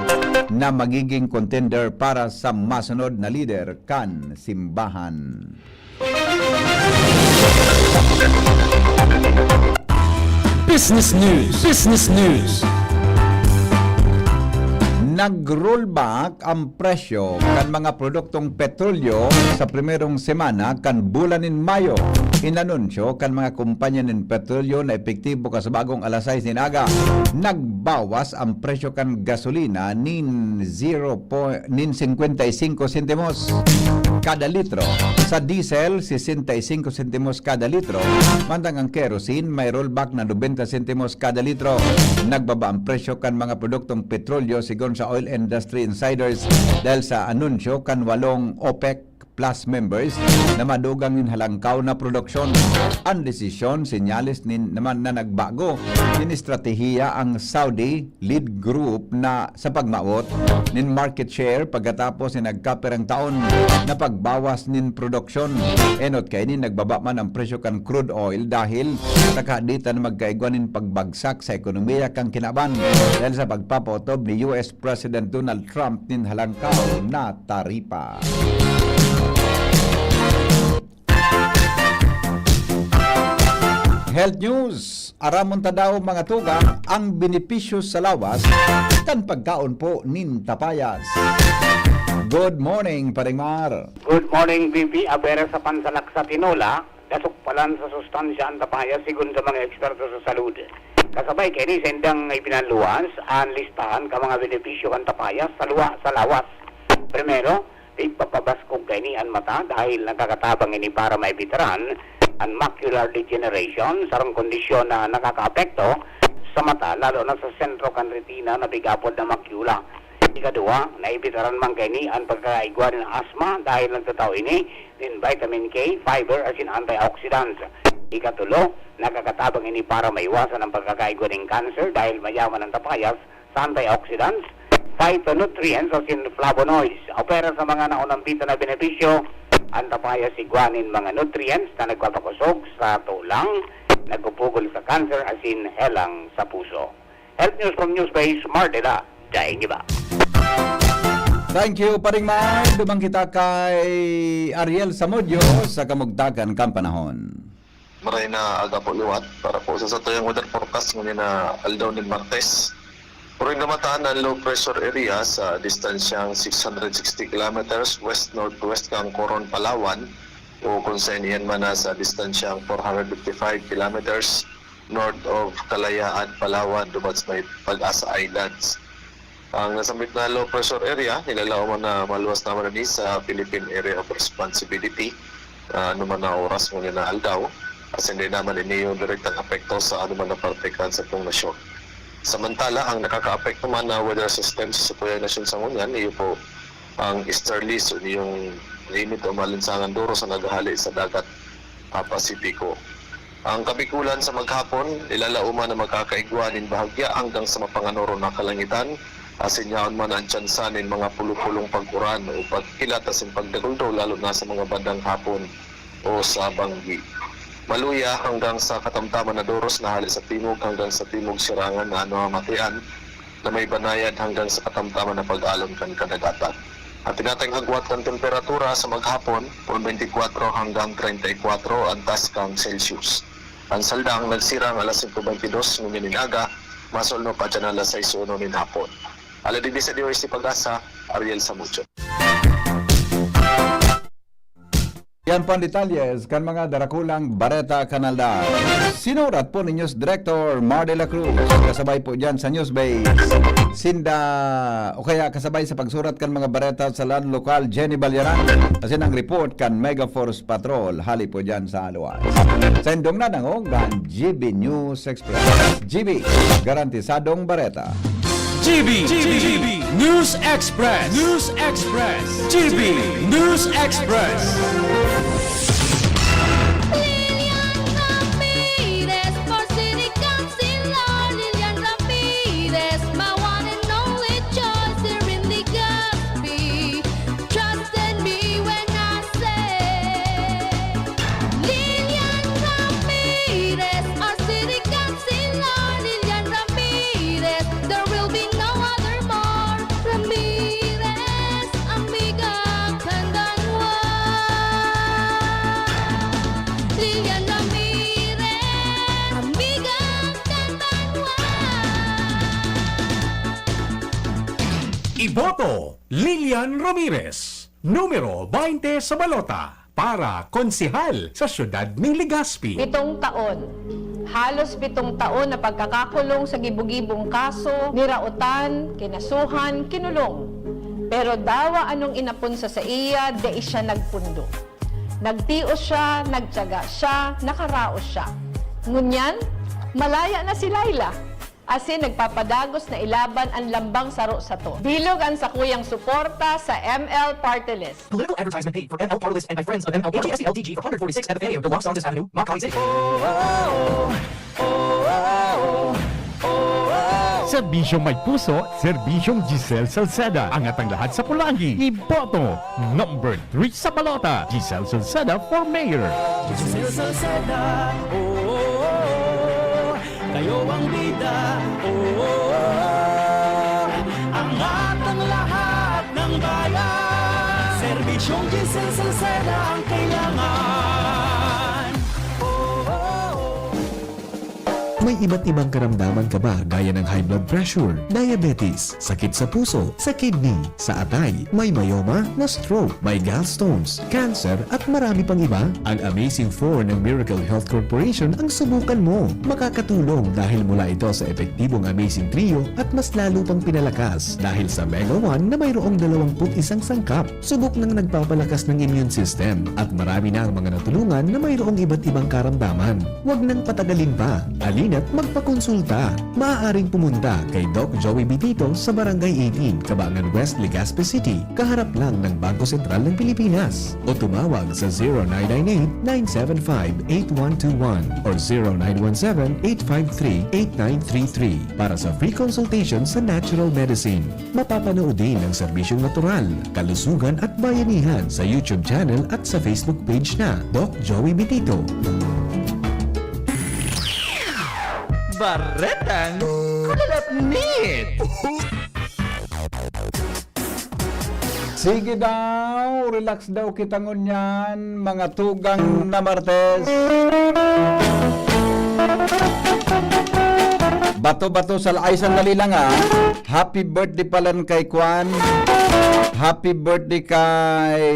na magiging contender para sa masunod na lider kan simbahan. Business News. Business News. Nag-rollback ang presyo kan mga produktong petrolyo sa primerong semana kan bulan nin Mayo. Inanunsyo kan mga kompanya nin petrolyo na epektibo kasabagong alas sais nin aga, nagbawas ang presyo kan gasolina nin zero po-, nin singkwenta y singko sentimos kada litro. Sa diesel, sesenta y singko sentimos kada litro. Mantang ang kerosene may rollback na nobenta sentimos kada litro. Nagbaba ang presyo kan mga produktong petrolyo, sigon sa oil industry insiders, dahil sa anunsyo kan walong OPEC Plus members na madugang nin halangkaw na produksyon. Ang desisyon, senyales nin, naman na nagbago nin estratehiya ang Saudi lead group na sa pagmawot nin market share pagkatapos nin nagkapirang taon na pagbawas nin produksyon. Enot kaini, nagbaba man ang presyo kan crude oil dahil sa kahaditan na magkaigwa nin pagbagsak sa ekonomiya kan kinaban dahil sa pagpapaotob ni U S President Donald Trump nin halangkaw na taripa. Health News, aramon ta daw, mga tugang, ang benepisyo sa lawas kan pagkaon po nin tapayas. Good morning, Paring Mar. Good morning, B B. Apwera sa pansalak sa tinola, dasok palan sa sustansya ang tapayas, sigon sa mga eksperto sa salud. Kasabay kaini, sa indang ipinaluwas an listahan kan mga benepisyo kan tapayas sa luwa, sa lawas. Primero, tigpapabaskog kaini an mata dahil nakakatabang ini para maibitaran an macular degeneration, sarong kondisyon na nakakaapekto sa mata, lalo na sa sentro kan retina na pig-apod na macula. Ikaduwa, naibitaran man kaini an pagkakaigwa nin asma dahil nagtatao ini nin vitamin K, fiber, asin antioxidants. Ikatulo, nakakatabang ini para maiwasan an pagkakaigwa nin cancer dahil mayaman an tapayas sa antioxidants, phytonutrients asin flavonoids. Apwera sa mga naunambitan na benepisyo, an tapayas igwa nin mga nutrients na nagpapakosog sa tulang, nagpupugol sa cancer asin helang sa puso. Health News from Newsbase, Mar de la Dainiba. Thank you, Paring Mar. Duman kita kay Ariel Samudio sa kamugtakan kan panahon. Maray na aga po liwat. Para po sa satuyang weather forecast ngunyan na aldaw nin Martes, pwedeng namataan an low pressure area sa distansyang six hundred sixty kilometers west-northwest kan Coron, Palawan, o kung saen iyan man nasa distansyang four hundred fifty-five kilometers north of Kalayaan, Palawan, duman sa may Pag-asa Islands. Ang nasambit na low pressure area, nilalaom na maluwas naman ini sa Philippine Area of Responsibility, ah, anoman na oras ngunyan na aldaw, asin dai naman ini yung direktang apekto sa anoman na parte kan satong nasyon. Samantala, ang nakakaapekto man na weather system sa satuyang nasyon sa ngunyan, iyo po ang easterlies o yung init o maalinsangan doros na naghahali sa dagat, ah, Pasipiko. Ang Kabikulan sa maghapon, nilalaoman na makakaigwa nin bahagya hanggang sa mapanganoron na kalangitan, asin yaon man an tsansa nin mga pulupulong pag-uran o pagkilat asin pagdaguldol, lalo na sa mga bandang hapon o sa banggi. Maluya hanggang sa katamtaman na doros na hali sa timog hanggang sa timog sirangan na ano matian, na may banayad hanggang sa katamtaman na pag-alon kan kadagatan. An tinatayong agwat kan temperatura sa maghapon, twenty-four hanggang thirty-four an taas kan Celsius. An saldang nagsirang alas singko beintidos ngunyan nin aga, masulno pa diyan alas sais uno nin hapon. Ala digdi sa D O S T Pag-asa, Ariel Samudio. Yan po ang detalyes kan mga darakulang bareta kan aldaw. Sinurat po ni News Director Mar de la Cruz. Kasabay po dyan sa Newsbase, sinda, o kaya kasabay sa pagsurat kan mga bareta sa Land Lokal, Jenny Balyaran. Asin ang report kan Mega Force Patrol. Hali po dyan sa Aluas. Sa indong nanangog, ang G B News Express. G B, garantisadong bareta. G B, G B, News Express. News Express. G B News Express. Lilian Ramirez for City Councilor. Lilian Ramirez, my one and only choice here in Legazpi. Trust in me when I say, Lilian Lilian Ramirez, numero baynte sa balota, para konsehal sa siyudad nin Legazpi. Pitong taon. Halos pitong taon na pagkakakulong sa gibo-gibong kaso, niraotan, kinasuhan, kinulong. Pero dawa anong inapon sa saiya, dai siya nagpundo. Nagtios siya, nagtiyaga siya, nakaraos siya. Ngunyan, malaya na si Laila. Asin nagpapadagos na ilaban an lambang saro sato. Bilog an sakuyang suporta sa M L Party List. Political advertisement paid for M L Party List and by friends of M L Party List. G S T L D G four forty-six F F A, Duwang Sanchez Avenue, Macau City. Serbisyong may puso, serbisyong Giselle Salceda. Angat ang lahat sa pulanggi. Iboto, number three sa balota, Giselle Salceda for mayor. Giselle Salceda, oh, oh, oh, oh. Kayo ang bida, oh, oh, oh. Angat ang lahat ng bayan. Serbisyong Giselle Salceda ang kailangan. Oh, oh, oh. May iba't ibang karamdaman ka ba, gaya ng high blood pressure, diabetes, sakit sa puso, sa kidney, sa atay, may myoma, na stroke, may gallstones, cancer, at marami pang iba? Ang Amazing four ng Miracle Health Corporation ang subukan mo. Makakatulong dahil mula ito sa epektibong Amazing Trio at mas lalo pang pinalakas dahil sa Mega one na mayroong dalawampu't isang sangkap. Subok nang nagpapalakas ng immune system at marami na ang mga natulungan na mayroong iba't ibang karamdaman. Huwag nang patagalin pa. Halina't magpakonsulta. Maaaring pumunta kay Doc Joey Bitito sa Barangay eighteen, Cabangan West, Legazpi City, kaharap lang ng Bangko Sentral ng Pilipinas. O tumawag sa zero nine nine eight, nine seven five, eight one two one or zero nine one seven, eight five three, eight nine three three para sa free consultation sa natural medicine. Mapapanood din ang serbisyong natural, kalusugan at bayanihan sa YouTube channel at sa Facebook page na Doc Joey Bitito. Baretang Kulalapnit! Sige daw, relax daw kita ngunyan, mga tugang na Martes. Bato-bato sa la-, ay, sandali lang, ah. Happy birthday pala kay Kwan. Happy birthday kay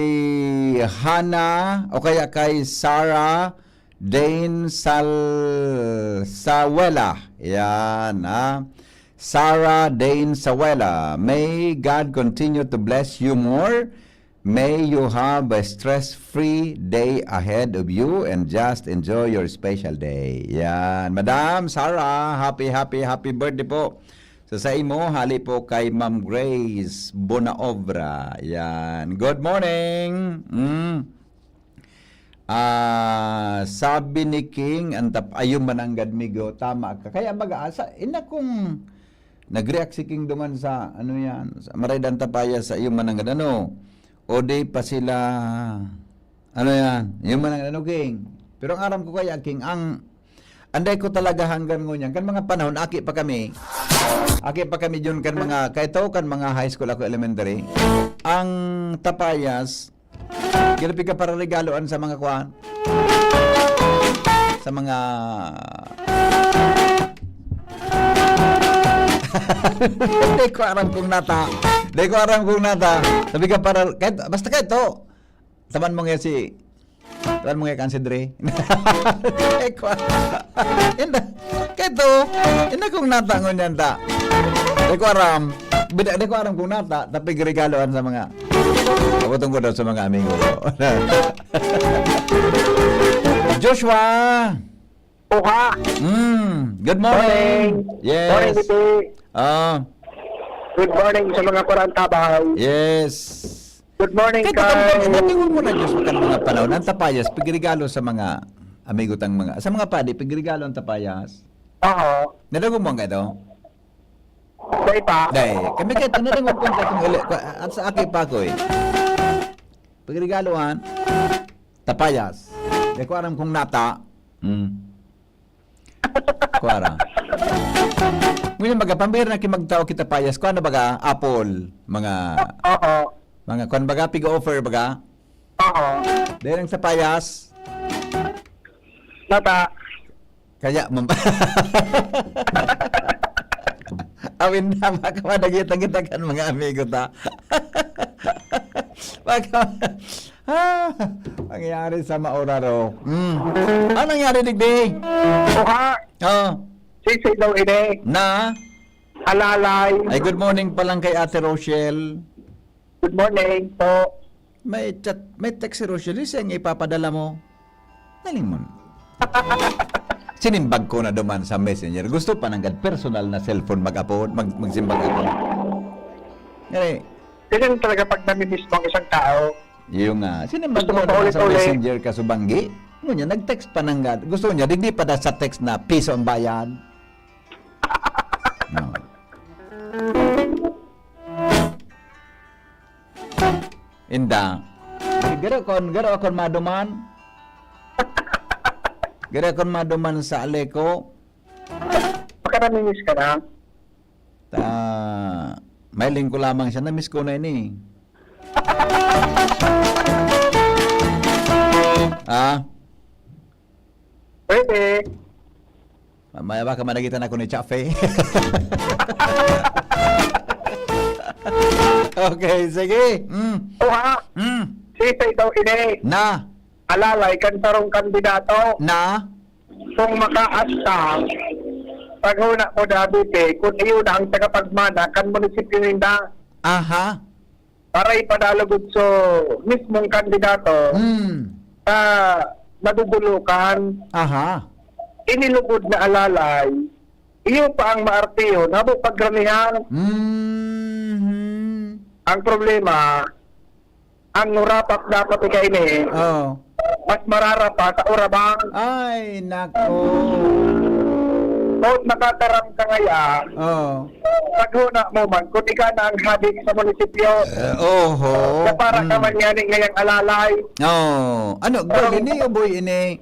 Hana o kaya kay Sarah Dane Sal-, Sawela. Yan, ah. Sarah Dane Sawela. May God continue to bless you more. May you have a stress-free day ahead of you and just enjoy your special day. Yan. Madam Sarah, happy, happy, happy birthday po. Sa, sa imo, hali po kay Ma'am Grace Bonaobra. Yan. Good morning. Mm. Ah, sabi ni King, ang tap-, ayun mananggad, migo. Tama ka. Kaya baga, sa, ina kung nag-react si King duman sa, ano yan, sa Maray dan Tapaya sa iyong mananggad, ano? O di pa sila, ano yan, yung mananggad, ano, King? Pero ang aram ko kaya, King, ang, anday ko talaga hanggang ngunyan, kan mga panahon, aki pa kami, aki pa kami dyan, kan mga, kaito, kan mga high school ako, elementary, ang Tapayas, grabe ka para regaloan sa mga kwan. Sa mga Di ko aram kung nata. Di ko aram kung nata. Sabi ka para, kahit, basta kahit to. Taman mo nga si, taman mo nga kan si Dre. Di ko aram. Inda, kahit to. Inda kung nata ngunyan ta. Di ko aram. Bida, di ko aram kung nata. Tapi regaloan sa mga, abutong ko daw sa mga amigo ko. Joshua! Oha! Mm, good morning! Morning! Yes! Morning, Bibi! Ah. Good morning sa mga Kurantabaw. Yes! Good morning, Kay Kay! Tatanggol, natingol mo na, Diyos, kan mga panahon. Ang Tapayas, pigregalo sa mga amigo tang mga, sa mga padi, pigregalo ang Tapayas. Oo. Nadagom mo ang kaito? Dai pa. Dai. Kami kaito, nadagom ko ang kaitong uli. At sa aki pa ako eh. Pagregalohan, Tapayas. Di ko aram kung nata. Hmm. Kuwara. Ngunyan baga, pambihira na ki magtao ki Tapayas. Kuwan na baga, apple, mga, Oo. mga kuwan baga, pig-offer baga. Oo. Dahil ang Tapayas. Nata. Kaya, mam-, Awin na, baka madagit-dagit kan mga amigo ta. Baka, ah, mangyari sa mauraro. Mm. Ano nangyari, digdi? Oha, Oh, sisay daw ini? Na? Alalay. Ay, good morning pa lang kay Ate Rochelle. Good morning po. May chat, may text si Rochelle, siya ang ipapadala mo. Naling mo. Sinimbag ko na duman sa messenger. Gusto pa nanggad personal na cellphone mag-apon, mag, magsimbag ako. Ngani, Ganyan talaga pag namimiss mo ang isang tao. Yung nga, sinimbag Gusto ko mo na duman sa paulit-ulit. Messenger ka subanggi. Ngunyan, nag-text pa nanggad. Gusto niya, digdi pa da sa text na piso ang bayad. No. Inda. Garo kon, garo akon maduman. Garo akon maduman sa Aleco. Baka namimiss ka na. Ta, mailing ko lamang siya. Namiss ko na ini. Ah? Pwede. Mamaya baka managitan ako ni Chafe. Okay, sige. Mm. Oha, Mm. sisay daw ini? Na? Alalay, kan sarong kandidato. Na? Kung makaasta, paghuna ko, David, eh, kung iyo na ang tagapagmana kan munisipyo ninda. Aha. Para ipadalugod sa mismong kandidato Hmm. sa nadudulukan, Aha. inilugod na alalay, iyo pa ang maartiyon, habo pagramihan. Mhm. Ang problema, ang hurapak dapat ikaini, Oo. mas marara pa sa urabang. Ay, nako. Kung makataram ka ngaya, Oo. paghuna mo man, kung ika na ang hadi sa munisipyo, Eh, oho. na para ka Mm. man ngani ngayang alalay. Oo. Ano, girl Pero ini o boy ini?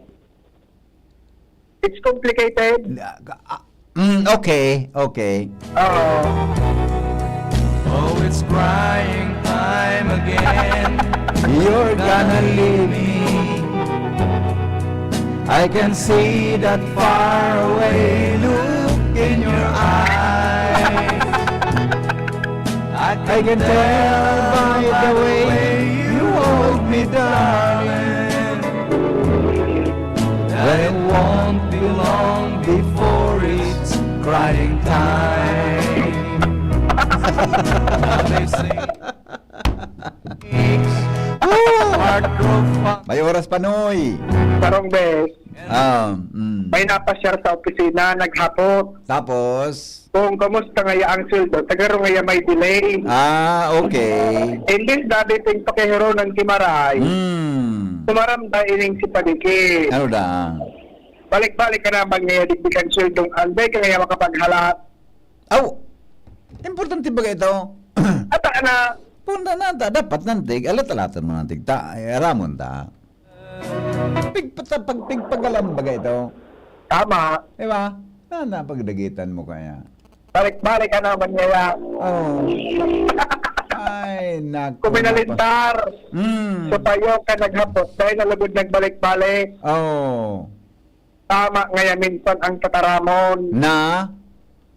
It's complicated. Ah, ah, mm, okay, okay. Oo. Oh, it's crying time again. You're gonna leave me. I can see that far away look in your eyes. I can tell by the way you hold me, darling, that it won't be long before it's crying time. They say, heart grow fast. May oras pa, Noy. Sarong bes, Ah, mm. may napasyar sa opisina, naghapot. Tapos? Kung kamusta ngaya ang sweldo, ta garo ngaya may delay. Ah, okay. Imbes dati ting pakihironan ki Maray, Hmm. tumaram da ining si Padiki. Ano da? Balik-balik ka naman ngaya digdi kan sweldong anday ka ngaya makapaghalat. Aw! Importante ba ito? Ata na. Punta na ta, dapat nantig, alat-alatan mo nantig ta, ay, aramon ta. Pigpata-, pag-, pigpagalan baga ito. Tama. Di ba? Na, napagdagitan mo kaya. Balik-balik ka naman ngaya. Oh. Ay, naku, Kung minalintar, naku. Mm. Sa payo ka naghapot, dahil nalugod nagbalik-balik. Oh. Tama ngaya minsan ang tataramon. Na?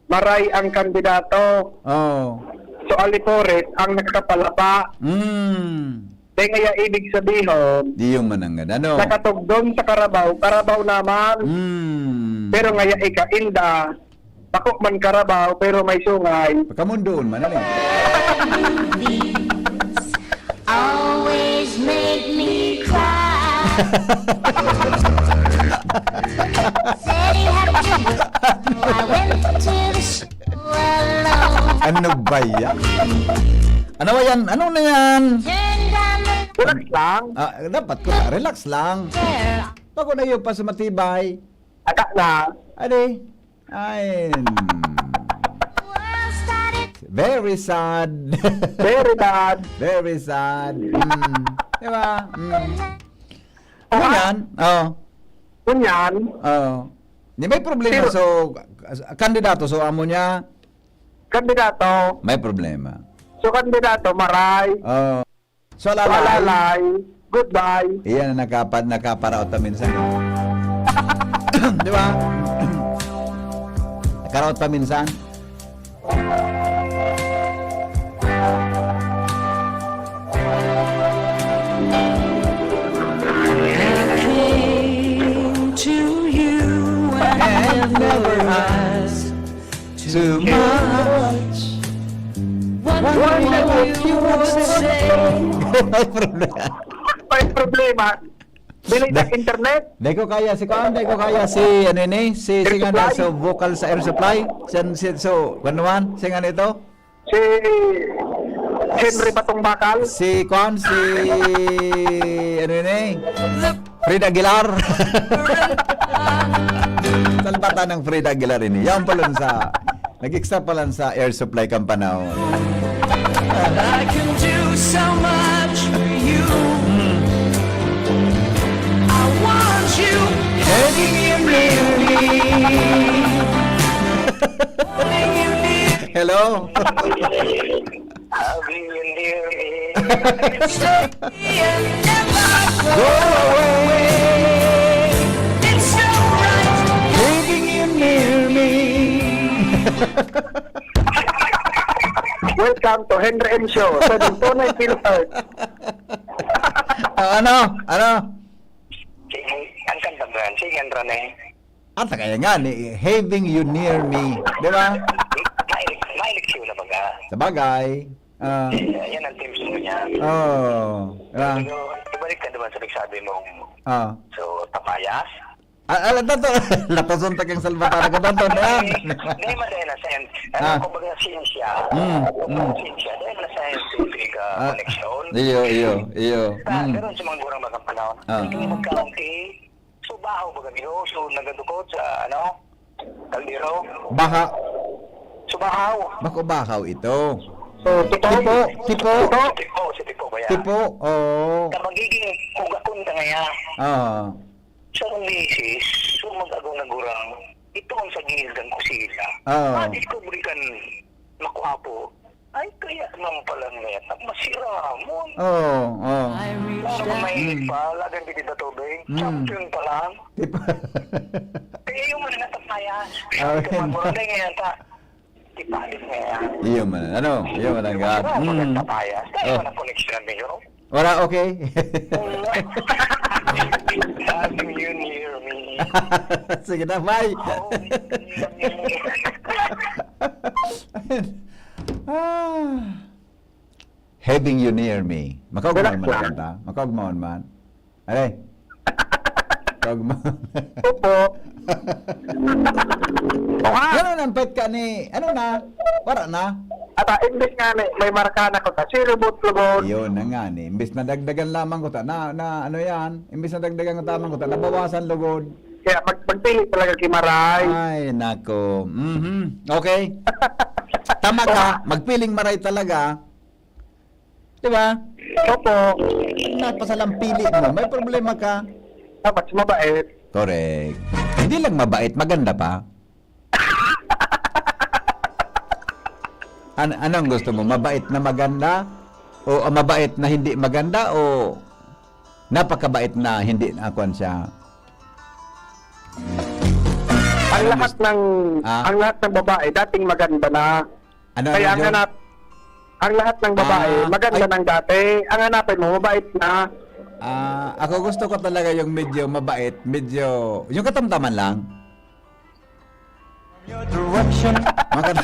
Maray ang kandidato. Oh. So, Alipores ang nakakapalapa. Mm. Dahil ngaya ibig sabihin, Di yung mananggad. Ano? Nakatugdon sa karabaw, karabaw naman. Mm. Pero ngaya ika, inda, bako man karabaw, pero may sungay. Pagkamundoon man, ano? Always make me cry. Say happy. I went to the show alone. Ano ba yan? Ano ba yan? Ano na yan? Turn down the Relax lang. Ah, dapat ko na, relax lang. Pag unayo pa sa matibay. Ata na. Adi. Ay. Very sad. Very bad. Very sad. Mm. Di ba? Mm. Aha. Ngunyan, oh. Ngunyan. Oh. Di may problema. Pero so, kandidato, so amo niya. Kandidato. May problema. So, kandidato, maray. Oh. So, alalay. Alalay. Goodbye. Iyan ang nakapa-, nakaparaot pa minsan, eh. Di ba? Nakaraot pa minsan. I came to you and never asked too much. Wonder what you would say. May problema. May problema. Delay ang internet. Di ko kaya si kuan, di ko kaya si ano ni, si si Air ano, Supply? So vocal sa Air Supply. Siya, si, so, ano man, si ano ito? Si Henry Batong Bakal. Si kuan, si ano ni? Fred Aguilar. Salbata ng Fred Aguilar ini. Yan pala sa nag-extra pala sa Air Supply Kampanao. I can do so much for you. I want you having you near me. Having you near Hello? Having you near me. me and never Go away. It's so right. Having you near me. Welcome to Henry M Show. Sa Tunay Filter. Ah, ano? Ano? Sige, ang kanta ba yan? Sige, ang rane. At kaya nga ni having you near me, di ba? Mahilig, mahilig siya na baga. Sa bagay. Ah, Yan ang team song niya. oh, ah, Pero, ibalik ka naman sa nagsabi mong, ah. so, tapayas? Ah, ah, lato, lato, suntak ang Salvatore ko, lato, na yan. Dahil madahil na science. Ah. Ano, kumbaga, science siya. Mm, Kumbaga, mm. science siya. Dahil na scientific uh, Ah, connection. Iyo, iyo, iyo. Ah, Mm. Pero sa mga gurang mga panahon, Ah. hindi magkaunti. So, bahaw ba kami? So, nagadukot sa, ano? Kaldero? Baha. So, bahaw. Bako bahaw ito. So, tipo. Tipo, tipo. Tipo, si tipo ba yan? Tipo, oo. Sa magiging kugakon ka ngayon. Ah. Sa misis, so mag-agaw na gurang, ito ang sa gilid ng kusina. Ah. Ma-discover kan makwapo. Ay, kaya naman pala ngayon, masiramon. Oo, oo. Lalo kung may Mm. pa, lagan di kita tubig. Mm. Champion pa lang. Tipo. Kaya yung mga natapaya, Ah, sa mga gurang, ngayon ta, ipalit ngayon. Iyo man. Ano? Iyo man ang gab. Ano, Mm. Tapaya. Kaya Oh. man ang connection ninyo? Wala, okay. Sabi yun, hear me. Sige na, bye. Oh, Ah. Having you near me. Makaugmaon man ang kanta. Makaugmaon man. Are. Makaugmaon. Opo. Ano nang pet ka ni, ano na? Wala na? Ata, imbis nga ni, may marka na ko ta, si Robot Robot. Yun na nga ni. Imbis na dagdagan lamang ko ta, na, na ano yan? Imbis na dagdagan ko lamang ko ta, nabawasan lugod. Kaya mag, magpili talaga kay Maray. Ay, nako. Mhm. Okay. Tama ka. Magpiling maray talaga. Di ba? Opo. Napasalang pili mo. May problema ka. Dapat mabait. Correct. Hindi lang mabait, maganda pa. An anong gusto mo? Mabait na maganda? O ah, mabait na hindi maganda? O napakabait na hindi na kwan siya? Ang lahat ng Ah? ang lahat ng babae dating maganda na. Ano, Kaya ano, ang John? hanap ang lahat ng babae Ah, maganda ay. Nang dati. Ang hanapin mo mabait na. Ah, ako gusto ko talaga yung medyo mabait, medyo yung katamtaman lang. Your direction. Maka-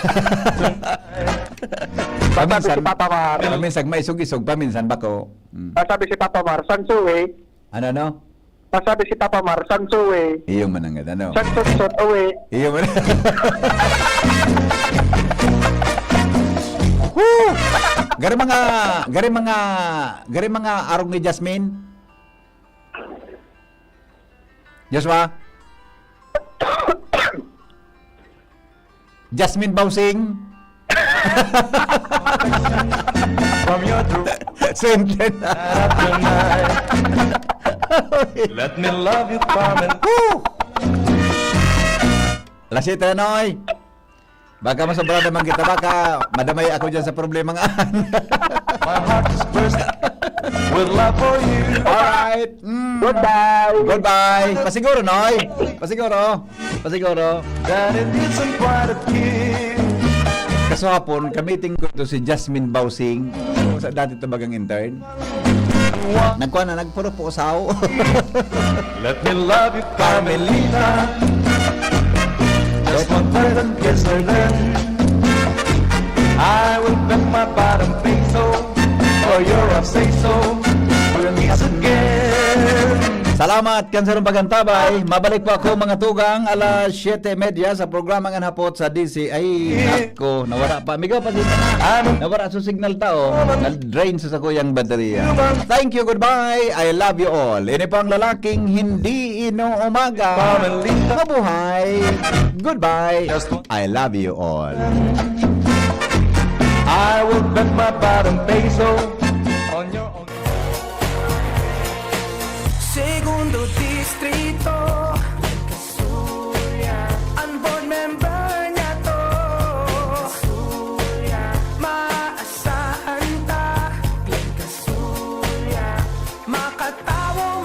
Sabi paminsan, si Papa Mar. Paminsan maisog-isog, paminsan bako. Mm. Sabi si Papa Mar, Sansuwe. Ano, ano? Sabi si Papa Mar, Sansuwe. Iyo man ang ano. Sansutsut, uwi. Iyo man. Woo! Gari mga, gari mga, gari mga arog ni Jasmine. Joshua? Jasmine Bausing? From your throat Sente na. tonight. Let me love you, come and Woo! Alas siyete na, Noy. Baka masobra naman kita. Baka madamay ako dyan sa problema nga. My heart is bursting with love for you. Alright. Mm. Goodbye. Goodbye. Pasiguro, Noy. Pasiguro. Pasiguro. That it isn't quite a kiss. Kaso hapon, kamiting ko ito si Jasmine Bausing. Sa dati tabagang intern. Nagkuha na, nagpurupusaw. Let me love you, Carmelita. Just one pleasant kiss and then I will bet my bottom peso for your say so. We'll meet again. Salamat kan sarong pagantabay. Mabalik po ako, mga tugang, alas siyete y media sa programang An Hapot sa D C. Ay, nako, nawara pa. Migo, pasensya na. Nawara sa signal tao. Na-drain sa sakuyang baterya. Thank you, goodbye. I love you all. Ini po ang lalaking hindi inuumaga. Mabuhay. Goodbye. I love you all. I will bet my bottom peso on your own. Segundo Distrito. An board member niya to. Maasahan ta. Makatawo,